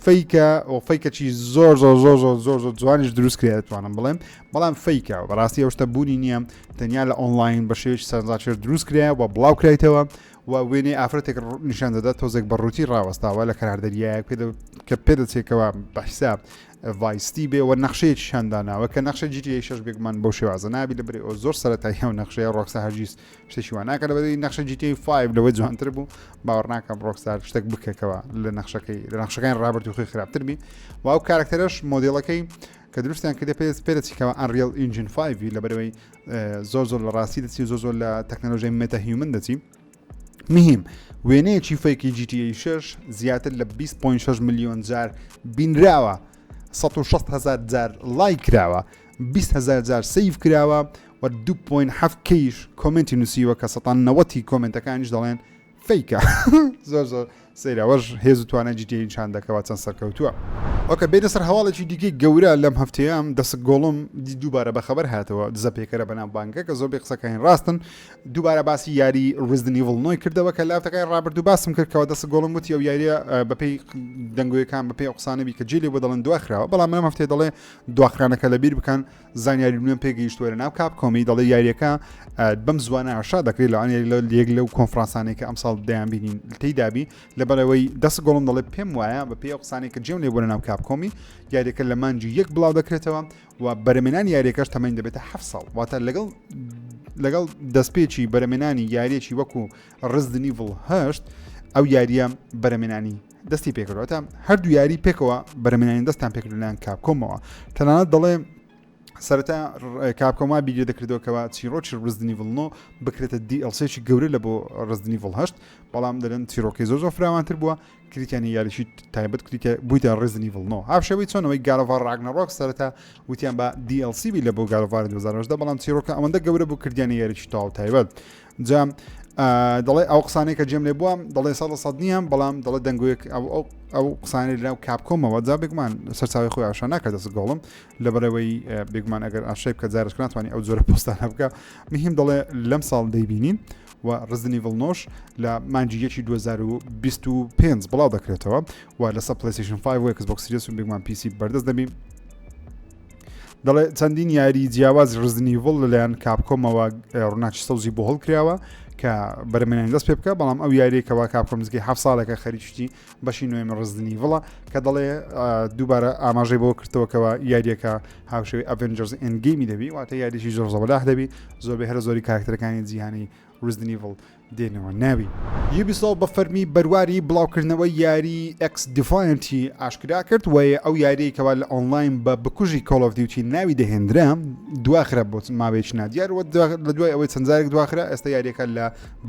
fake ە و fake ەکی زۆر زۆر زۆر زۆر زۆر زۆر جوانیش دروست کرێت دەتوانم بڵێم بەڵام fake ە بەڕاستی ئەو شتە بوونی نییە تەنیا لە ئۆنلاین بە شێوەیەکی سەرنجڕاکێش دروست کرایە و بڵاو کرایتەوە و وێنەی ئافرەتێک نیشان دەدات تۆزێک بە ڕووتی ڕاوەستاوە لە کەنار دەریایەک کە پێدەچێتەوە بە حساب Vice City بێ و نەخشەیەکیشان داناوە کە نەخشە GTA 6 بێگومان بەو شێوازە نابی لە بری ئەو زۆر سەرەتایی ئەو نەخشەیە Rockstar هەرگیز شتێکی وا ناکە لەبەری نەخشە GTA 5 لەوەی جوانتر بوو باوەڕ ناکەم Rockstar شتێک بکەکەوە لە نەخشەکەی لە نەخشەکانی ڕابردوو خۆی خراپتر بی و ئەو کارکتەرەش مۆدێڵەکەی کە دروستیان کردە پێ پێدەچیکەوە Unreal Engine 5 لەبەرەوەی زۆر زۆر لە ڕاستی دەچی زۆر زۆر لە تەکنەلۆژیای MetaHuman دەچی مهم وێنەیەکی fake ی GTA 6 زیاتر لە 20.6 ملیۆن جار بینراوە 160 هزار جار لایک کراوە 20 هزار جار save کراوە و 2.7 K یش comment ی نووسیوە کە سەتان نەوەتی comment ەکانیش دەڵێن fake ە زۆر زۆر سەیرە ئەوەش هێز و توانای GTA نیشان دەکەوە چەند سەرکەوتووە. okay بێینە سەر هەواڵێکی دیکەی گەورە لەم هەفتەیە دەسک گۆڵم دی دووبارە بەخەبەر هاتەوە دزە پێکەرە بەناوبانگە کە زۆربەی قسەکانی ڕاستن دووبارە باسی یاری Resident Evil نۆی کردەوە کە لافتەکای ڕابردوو باسم کرد کەەوە دەسک گۆڵم وتی ئەو یاریە بەپێی دەنگۆیەکان بەپێی ئەو قسانە بی کە جێ لێ بۆ دەڵێن دواخراوە بەڵام لەم هەفتەیە دەڵێ دواخرانەکە لەبیر بکەن زانیاری نوێم پێگەیشتووە لە ناو Capcom ی دەڵێ یاریەکە بەم زوانە ئاشا دەکرێت لەوانەیە لە یەک لەو کۆنفرانسانەی کە ئەمساڵ دەیان بینین تێیدابی لەبەرەوەی دەست گۆڵم دەڵێ پێم وایە بە پێی ئەو قسانەی کە جێم لێ بوو لە ناو Capcom ی یاریەکە لە مانگی یەک بڵاو دەکرێتەوە و بەرەمێنانی یاریەکەش تەمەنی دەبێتە هەفت ساڵ واتە لەگەڵ لەگەڵ دەستپێکی بەرەمێنانی یاریەکی وەکو Resident Evil هەشت ئەو یاریە بەرەمێنانی دەستی پێکردوەتە هەردوو یاری پێکەوە بەرەمێنانی دەستان پێکرد لەلایەن Capcom ەوە تەنانەت دەڵێ سەرەتا Capcom ا بیری دەکردەوەکەوە چیرۆکی Resident Evil نۆ بکرێتە DLC ێکی گەورە لە بۆ Resident Evil هەشت بەڵام دەلێن چیرۆکی زۆر زۆر فراوانتر بووە کریتیانی یاریشی تایبەت کریتە بوویتە Resident Evil نۆ هاوشێوەی چۆنەوەی God of War Ragnarok سەرەتا وتیان بە DLC بی لە بۆ God of War 2018 بەڵام چیرۆکە ئەوەندە گەورە بوو کردیانی یاریی تەواو تایبەت جا دەڵێ ئەو قسانەی کە جێم لێ بووە دەڵێ سەد لە سەد نییە بەڵام دەڵێ دەنگۆیەک ئەو ئەو ئەو قسانەی لەناو Capcom ەوە جا بێگومان سەرچاوی خۆی ئاشا ناکە دەست گۆڵم لە بەرەوەی بێگومان ئەگەر ئاشای بکە جارش ناتوانانی ئەو جۆرە پۆستانە بکە مهم دەڵێ لەم ساڵ دەیبینین و Resident Evil نۆش لە مانگی یەکی 2025 بڵاو دەکرێتەوە و لەسەر PlayStation 5 و Xbox Series و بێگومان PC بەردەست دەبین دەڵێ چەندین یاری جیاواز Resident Evil لەلایەن Capcom ەوە ڕووناکی سەوزی بۆ هەڵکراوە. کە بەرەمێنانی دەست پێ بکە بەڵام ئەو یاریە کەوا کاپکۆم نزیکەی هەفت ساڵێکە خەریکیتی بەشی نوێمی Resident Evil ە کە دەڵێ دووبارە ئاماژەی بۆ کردەوە کەوا یاریەکە هاوشێوەی Avengers Endgame ی دەبی واتە یاریی زۆر زەبەلاح دەبی زۆربەی هەرە زۆری کارکتەرەکانی جیهانی Resident Evil دێنەوە ناوی. یوبیسۆفت بە فەرمی بەرواری بڵاوکردنەوەی یاری XDefiant ی ئاشکرا کرد و ئەو یاریەی کەوا لە ئۆنلاین بە بکوژی Call of Duty ناوی دەهێندرا دواخرا بۆ ماوەیەکی نادیار و لە دوای ئەوەی چەند جارێک دواخرا ئێستا یاریەکە لە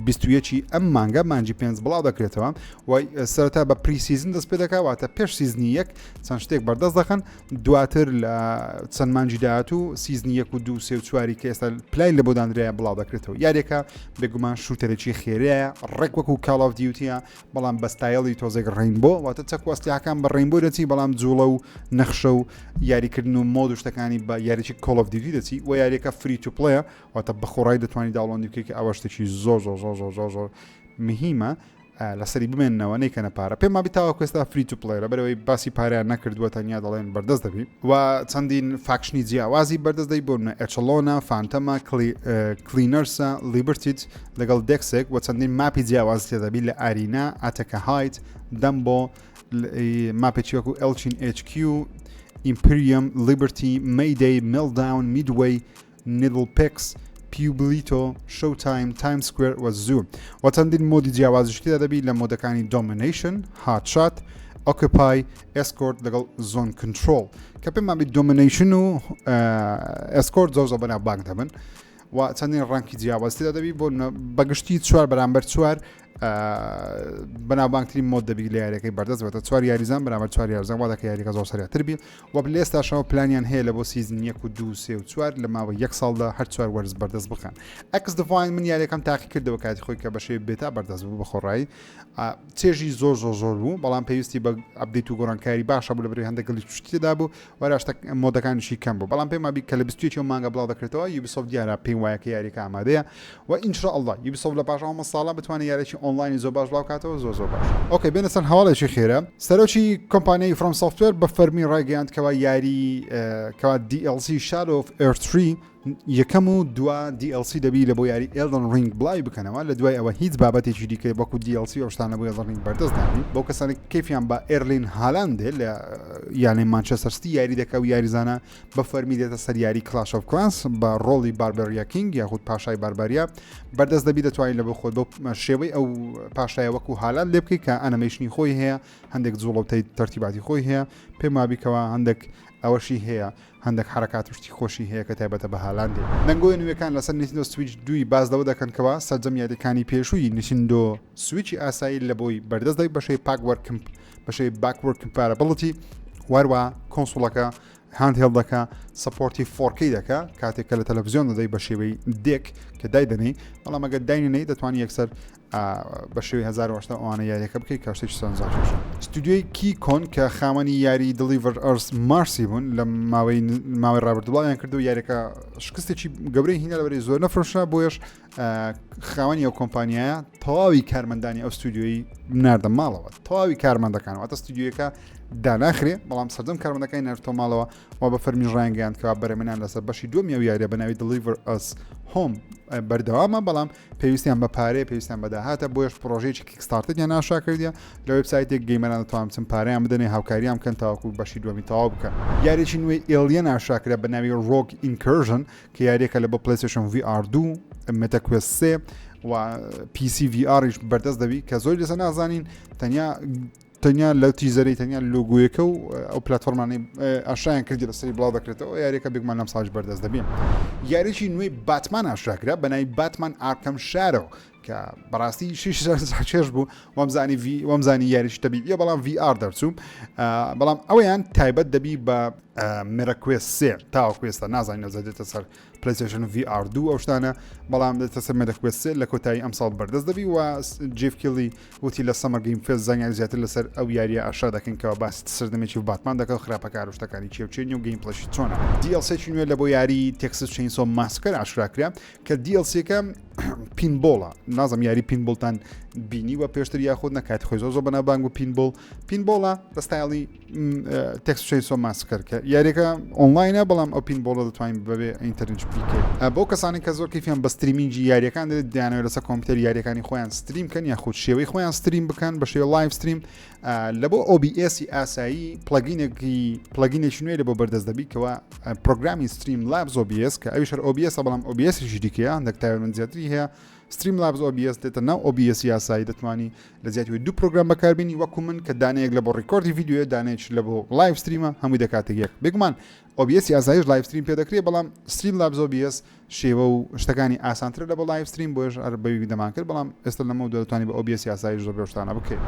21 ئەم مانگە مانگی پێنج بڵاو دەکرێتەوە و سەرەتا بە pre-season دەست پێ دەکات واتە پێش season ی یەک چەند شتێک بەردەست دەخەن دواتر لە چەند مانگی داهاتوو season ی یەک و دوو سێ و چواری کە ئێستا پلای لە بۆ دانرایە بڵاو دەکرێتەوە یاریەکە بێگومان shooter ێکی خێرەیە ڕێک وەکو Call of Duty ە بەڵام بە style ی تۆزێک Rainbow واتە چەک و ئەسلیحەکان بە Rainbow دەچی بەڵام جوڵە و نەخشە و یاریکردن و mode و شتەکانی بە یاریی Call of Duty دەچی و یاریەکە free to play ە واتە بەخۆڕای دەتوانانی download ی بکەیت کە ئەوە شتێکی زۆر زۆر زۆر زۆر زۆر زۆر مهمە لەسەری بمێننەوە نەیکەنە پارە پێم وابی تاوەکو ئێستا free to play لەبەرەوەی باسی پارەیان نەکردووە تەنیا دەڵێن بەردەست دەبی و چەندین faction ی جیاوازی بەردەست دەی بۆ Echelon ە Phantom ە Cleaners ە Libertad لەگەڵ DedSec و چەندین map ی جیاواز تێدەبی لە Arena Attack Heights Dumbo map ێکی وەکو Elchin HQ Imperium Liberty Mayday Meltdown Midway Needle Peaks، Pueblito، Showtime، Times Square و Zoo و چەندین mode ی جیاوازیش تێدا دەبی لە mode ەکانی Domination، Hotshot، Occupy، Escort لەگەڵ Zone Control کە پێمان بی Domination و Escort زۆر زۆر بەناوبانگ دەبن و چەندین rank ی جیاواز تێدا دەبی بۆ بەگشتی چوار بەرامبەر چوار بەناوبانگترین mode دەبی لە یاریەکەی بەردەست بێتە چوار یاریزان بەرامبەر چوار یاریزان وا دەکە یاریەکە زۆر سەریعتر بی و لە ئێستاشەوە پلانیان هەیە لە بۆ season یەک و دوو سێ و چوار لە ماوەی یەک ساڵدا هەر چوار وەرز بەردەست بخەن. XDefiant من یاریەکەم تاقی کردەوە کاتی خۆی کە بەشێ beta بەردەست بوو بەخۆڕایی چێژی زۆر زۆر زۆر بوو بەڵام پێویستی بە update و گۆڕانکاری باشە بوو لە بەری هەندێک glitch تێدا بوو وەراشتە mode ەکانیشی کەم بوو بەڵام پێم وابی کە لە 21 مانگە بڵاو دەکرێتەوە یوبیسۆفت دیارە پێم وایە کە یاریەکە ئامادەیە و ان شاء اللە یوبیسۆفت لە پاش ئەو ساڵە بتوانێت یاریی ئۆنلاینی زۆر باش بڵاو کاتەوە زۆر زۆر باش. okay بێنە سەر هەواڵێکی خێرا سەرۆکی کۆمپانیای From Software بە فەرمی ڕایگەیاند کەوا یاری کەوا DLC Shadow of Erdtree یەکەم و دوا DLC دەبی لە بۆ یاری Elden Ring بڵاوی بکەنەوە لە دوای ئەوە هیچ بابەتێکی دیکە وەکو DLC ئەو شتانە بۆ Elden Ring بەردەست نابی بۆ کەسانی کەیفیان بە ئێرلین هالاند دێ لە یانەی مانچستەر ستی یاری دەکا و یاریزانە بە فەرمی دێتە سەر یاری Clash of Clans بە ڕۆڵی Barbarian King یاخود پاشای بارباریا بەردەست دەبی دەتوانین لە بۆ خۆت بۆ شێوەی ئەو پاشایە وەکو هالان لێ بکەیت کە ئەنەمەیشنی خۆی هەیە هەندێک جوڵە و تەرتیباتی خۆی هەیە پێم وابیکەوە هەندێک ئەوەشی هەیە هەندێک حرکات و شتی خۆشی هەیە کە تایبەتە بە هالاندێ. دەنگۆیە نوێکان لەسەر Nintendo Switch دووی باس لەوە دەکەن کەوا سەرجەم یاریەکانی پێشووی Nintendo Switch ی ئاسایی لە بۆی بەردەست دەبی بەشەی بەشەی backward compatibility واروا console ەکە handheld ەکە support ی 4K دەکا کاتێک کە لە تەلەڤزیۆن دەدەی بە شێوەی deck کە دایدەنێی بەڵام ئەگەر داینەی دەتوانانی یەکسەر بە شێوەی 1970 ئەوانە یاریەکە بکەیت کە شتێکی سەرنجڕاکێشە. ستودیۆی KeCon کە خاوەنی یاری Deliver Us Mars ی بوون لە ماوەی ماوەی ڕابردوو بڵاویان کردو یاریەکە شکستێکی گەورەی هینا لەبەری زۆر نەفرۆشرا بۆیەش خاوەنی ئەو کۆمپانیایە تەواوی کارمەندانی ئەو ستودیۆی ناردە ماڵەوە تەواوی کارمەندەکان واتە ستودیۆیەکە داناخرێ بەڵام سەرجەم کارمەندەکانی ناردتەوە ماڵەوە و بە فەرمی ڕایانگەیاند کەوا بەرەمێنان لەسەر بەشی دووەمی ئەو یاریە بە ناوی Deliver Us Home بەردەوامە بەڵام پێویستیان بە پارەیە پێویستیان بە داهاتە بۆیەش پرۆژەیەکی Kickstarter یان ئاشکرا کردیە لە وێبسایتێک gamer ان دەتوانن بچن پارەیان بدەنێ هاوکاریان بکەن تاوەکو بەشی دووەمی تەواو بکەن. یاریی نوێی Alien ئاشکرا کرا بە ناوی Rogue Incursion کە یاریەکە لە بۆ PlayStation VR 2 Meta Quest 3 و PC VR یش بەردەست دەبی کە زۆر لەسەر نازانین تەنیا تەنیا لە teaser ەی تەنیا لۆگۆیەکە و ئەو پلتفۆرمانەی ئاشایان کردی لەسەری بڵاو دەکرێتەوە یاریەکە بێگومان لەم ساڵش بەردەست دەبی یاریی نوێی باتمان ئاشکرا بە ناوی Batman Arkham Shadow کە بەڕاستی شیش چێژ بوو وامزانی وامزانی یاریش تەبیعیە بەڵام VR دەرچوو بەڵام ئەویان تایبەت دەبی بە Meta Quest سێ تاوەکو ئێستا نازانین نەزە دێتە سەر PlayStation VR دوو ئەو شتانە بەڵام دێتە سەر Meta Quest سێ لە کۆتایی ئەمساڵ بەردەست دەبی و جیف کیلی وتی لە Summer Game Fest زانیاری زیاتر لەسەر ئەو یاریە ئاشکرا دەکەین کەەوە باسی سەردەمێکی و باتمان دەکە و خراپەکار و شتەکانی چێ و چێنی و gameplay شی چۆنە DLC ێکی نوێ لە بۆ یاری Texas Chainsaw Massacre ئاشکرا کرا کە DLC ەکە pinball ە نازم یاری pinball تان. بینیوە پێشتر یاخود نە کاتی خۆی زۆر زۆر بەناوبانگ و pinball pinball ە بە ستایلی Texas Chainsaw Massacre کە یاریەکە ئۆنلاینە بەڵام ئەو pinball ە دەتوانین بەبێ ئینتەرنێت بیکەیت بۆ کەسانی کە زۆر کەیفیان بە streaming ی یاریەکان دێت دەیانەوێت لەسەر کۆمپیوتەر یاریەکانی خۆیان stream کەن یاخود شێوەی خۆیان stream بکەن بە شێوە live stream لە بۆ OBS ئاسایی plugin ێکی plugin ێکی نوێ لە بۆ بەردەست دەبی کەەوە پرۆگرامی Streamlabs OBS کە ئەویش هەر OBS بەڵام OBS دیکەیە هەندێک تایبەتمەند زیاتری هەیە Streamlabs OBS دێتە ناو OBS یاسایی دەتوانی لە جیاتی دوو پرۆگرام بەکاربینی وەکو من کە دانەیەک لە بۆ record ی ڤیدیۆ دانەیەک لە بۆ live stream ە هەمووی دەکاتە یەک بێگومان OBS یاساییش live stream پێ دەکرێت بەڵام Streamlabs OBS شێوە و شتەکانی ئاسانترە لە بۆ live stream بۆیش هەر بەوی دەمان کرد بەڵام ئێستا لەمە دەتوانی بە OBS یاساییش زۆر شتانە بکەیت.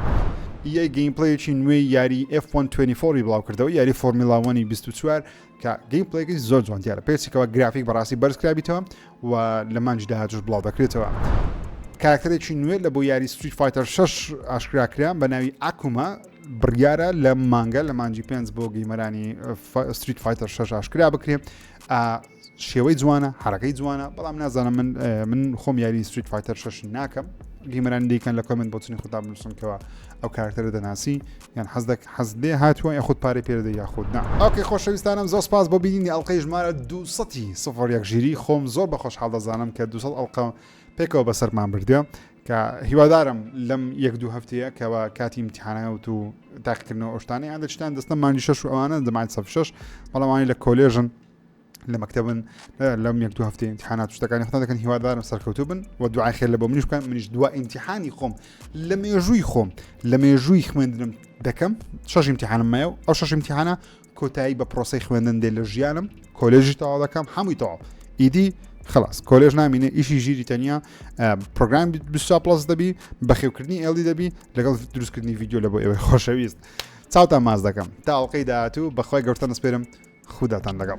EA gameplay ێکی نوێی یاری F124 بڵاو کردەوە یاری Formula 1 24 کە gameplay ەکەی زۆر جوان دیارە پێچیکەوە گرافیک بەڕاستی بەرز کرابیتەوە و لە مانگی داهاتوش بڵاو دەکرێتەوە. کارکتەرێکی نوێ لە بۆ یاری Street Fighter 6 ئاشکرا کرا بە ناوی ئاکوما بڕیارە لە مانگە لە مانجی پێنج بۆ gamer انی Street Fighter 6 ئاشکرا بکرێ شێوەی جوانە حرەکەی جوانە بەڵام نازانم من من خۆم یاری Street Fighter 6 ناکەم gamer ان دیکەن لە comment بۆچنی خوددا بنووسن کەەوە ئەو کارکتەرە دەناسی یان حەز دەک حەز لێ هاتووە یاخود پارەی پێ دەدەی یاخود نا. okay خۆشەویستانم زۆر سپاس بۆ بینینی ئەڵقەی ژمارە 200 سفر یەک ژیری خۆم زۆر بە خۆشحاڵ دەزانم کە 200 ئەڵقە پێکەوە بەسەرمان بردە کە هیوادارم لەم یەک دوو هەفتەیە کەەوە کاتی امتحانات و تاقیکردنەوە ئەوشتانەی ئەندە شتان دەستە مانگی شەش و ئەوانە دەمای سەف شەش بەڵام لە کۆلێژن لە مەکتەبن لەم یەک دوو هەفتەی امتحانات شتەکانی خۆتان دەکەن هیوادارم سەرکەوتوو بن و دوعای خێر لە بۆ منیش بکەن منیش دوا ئیمتحانی خۆم لە مێژووی خۆم لە مێژووی خوێندنم دەکەم شەش امتحانم مایە و ئەو شەش امتحانە کۆتایی بە پرۆسەی خوێندن دێ لە ژیانم کۆلێژی تەواو دەکەم هەمووی تەواو ئیدی خلاص کۆلێژ نامینێ ئیشی ژیری تەنیا پرۆگرام 24 plus دەبی بەخێوکردنی ئێڵی دەبی لەگەڵ دروستکردنی ڤیدیۆ لە بۆ ئێوەی خۆشەویست چاوتان ماز دەکەم تا ئەڵقەی داهاتوو بەخوای گەورتان دەسپێرم خوداتان لەگەڵ.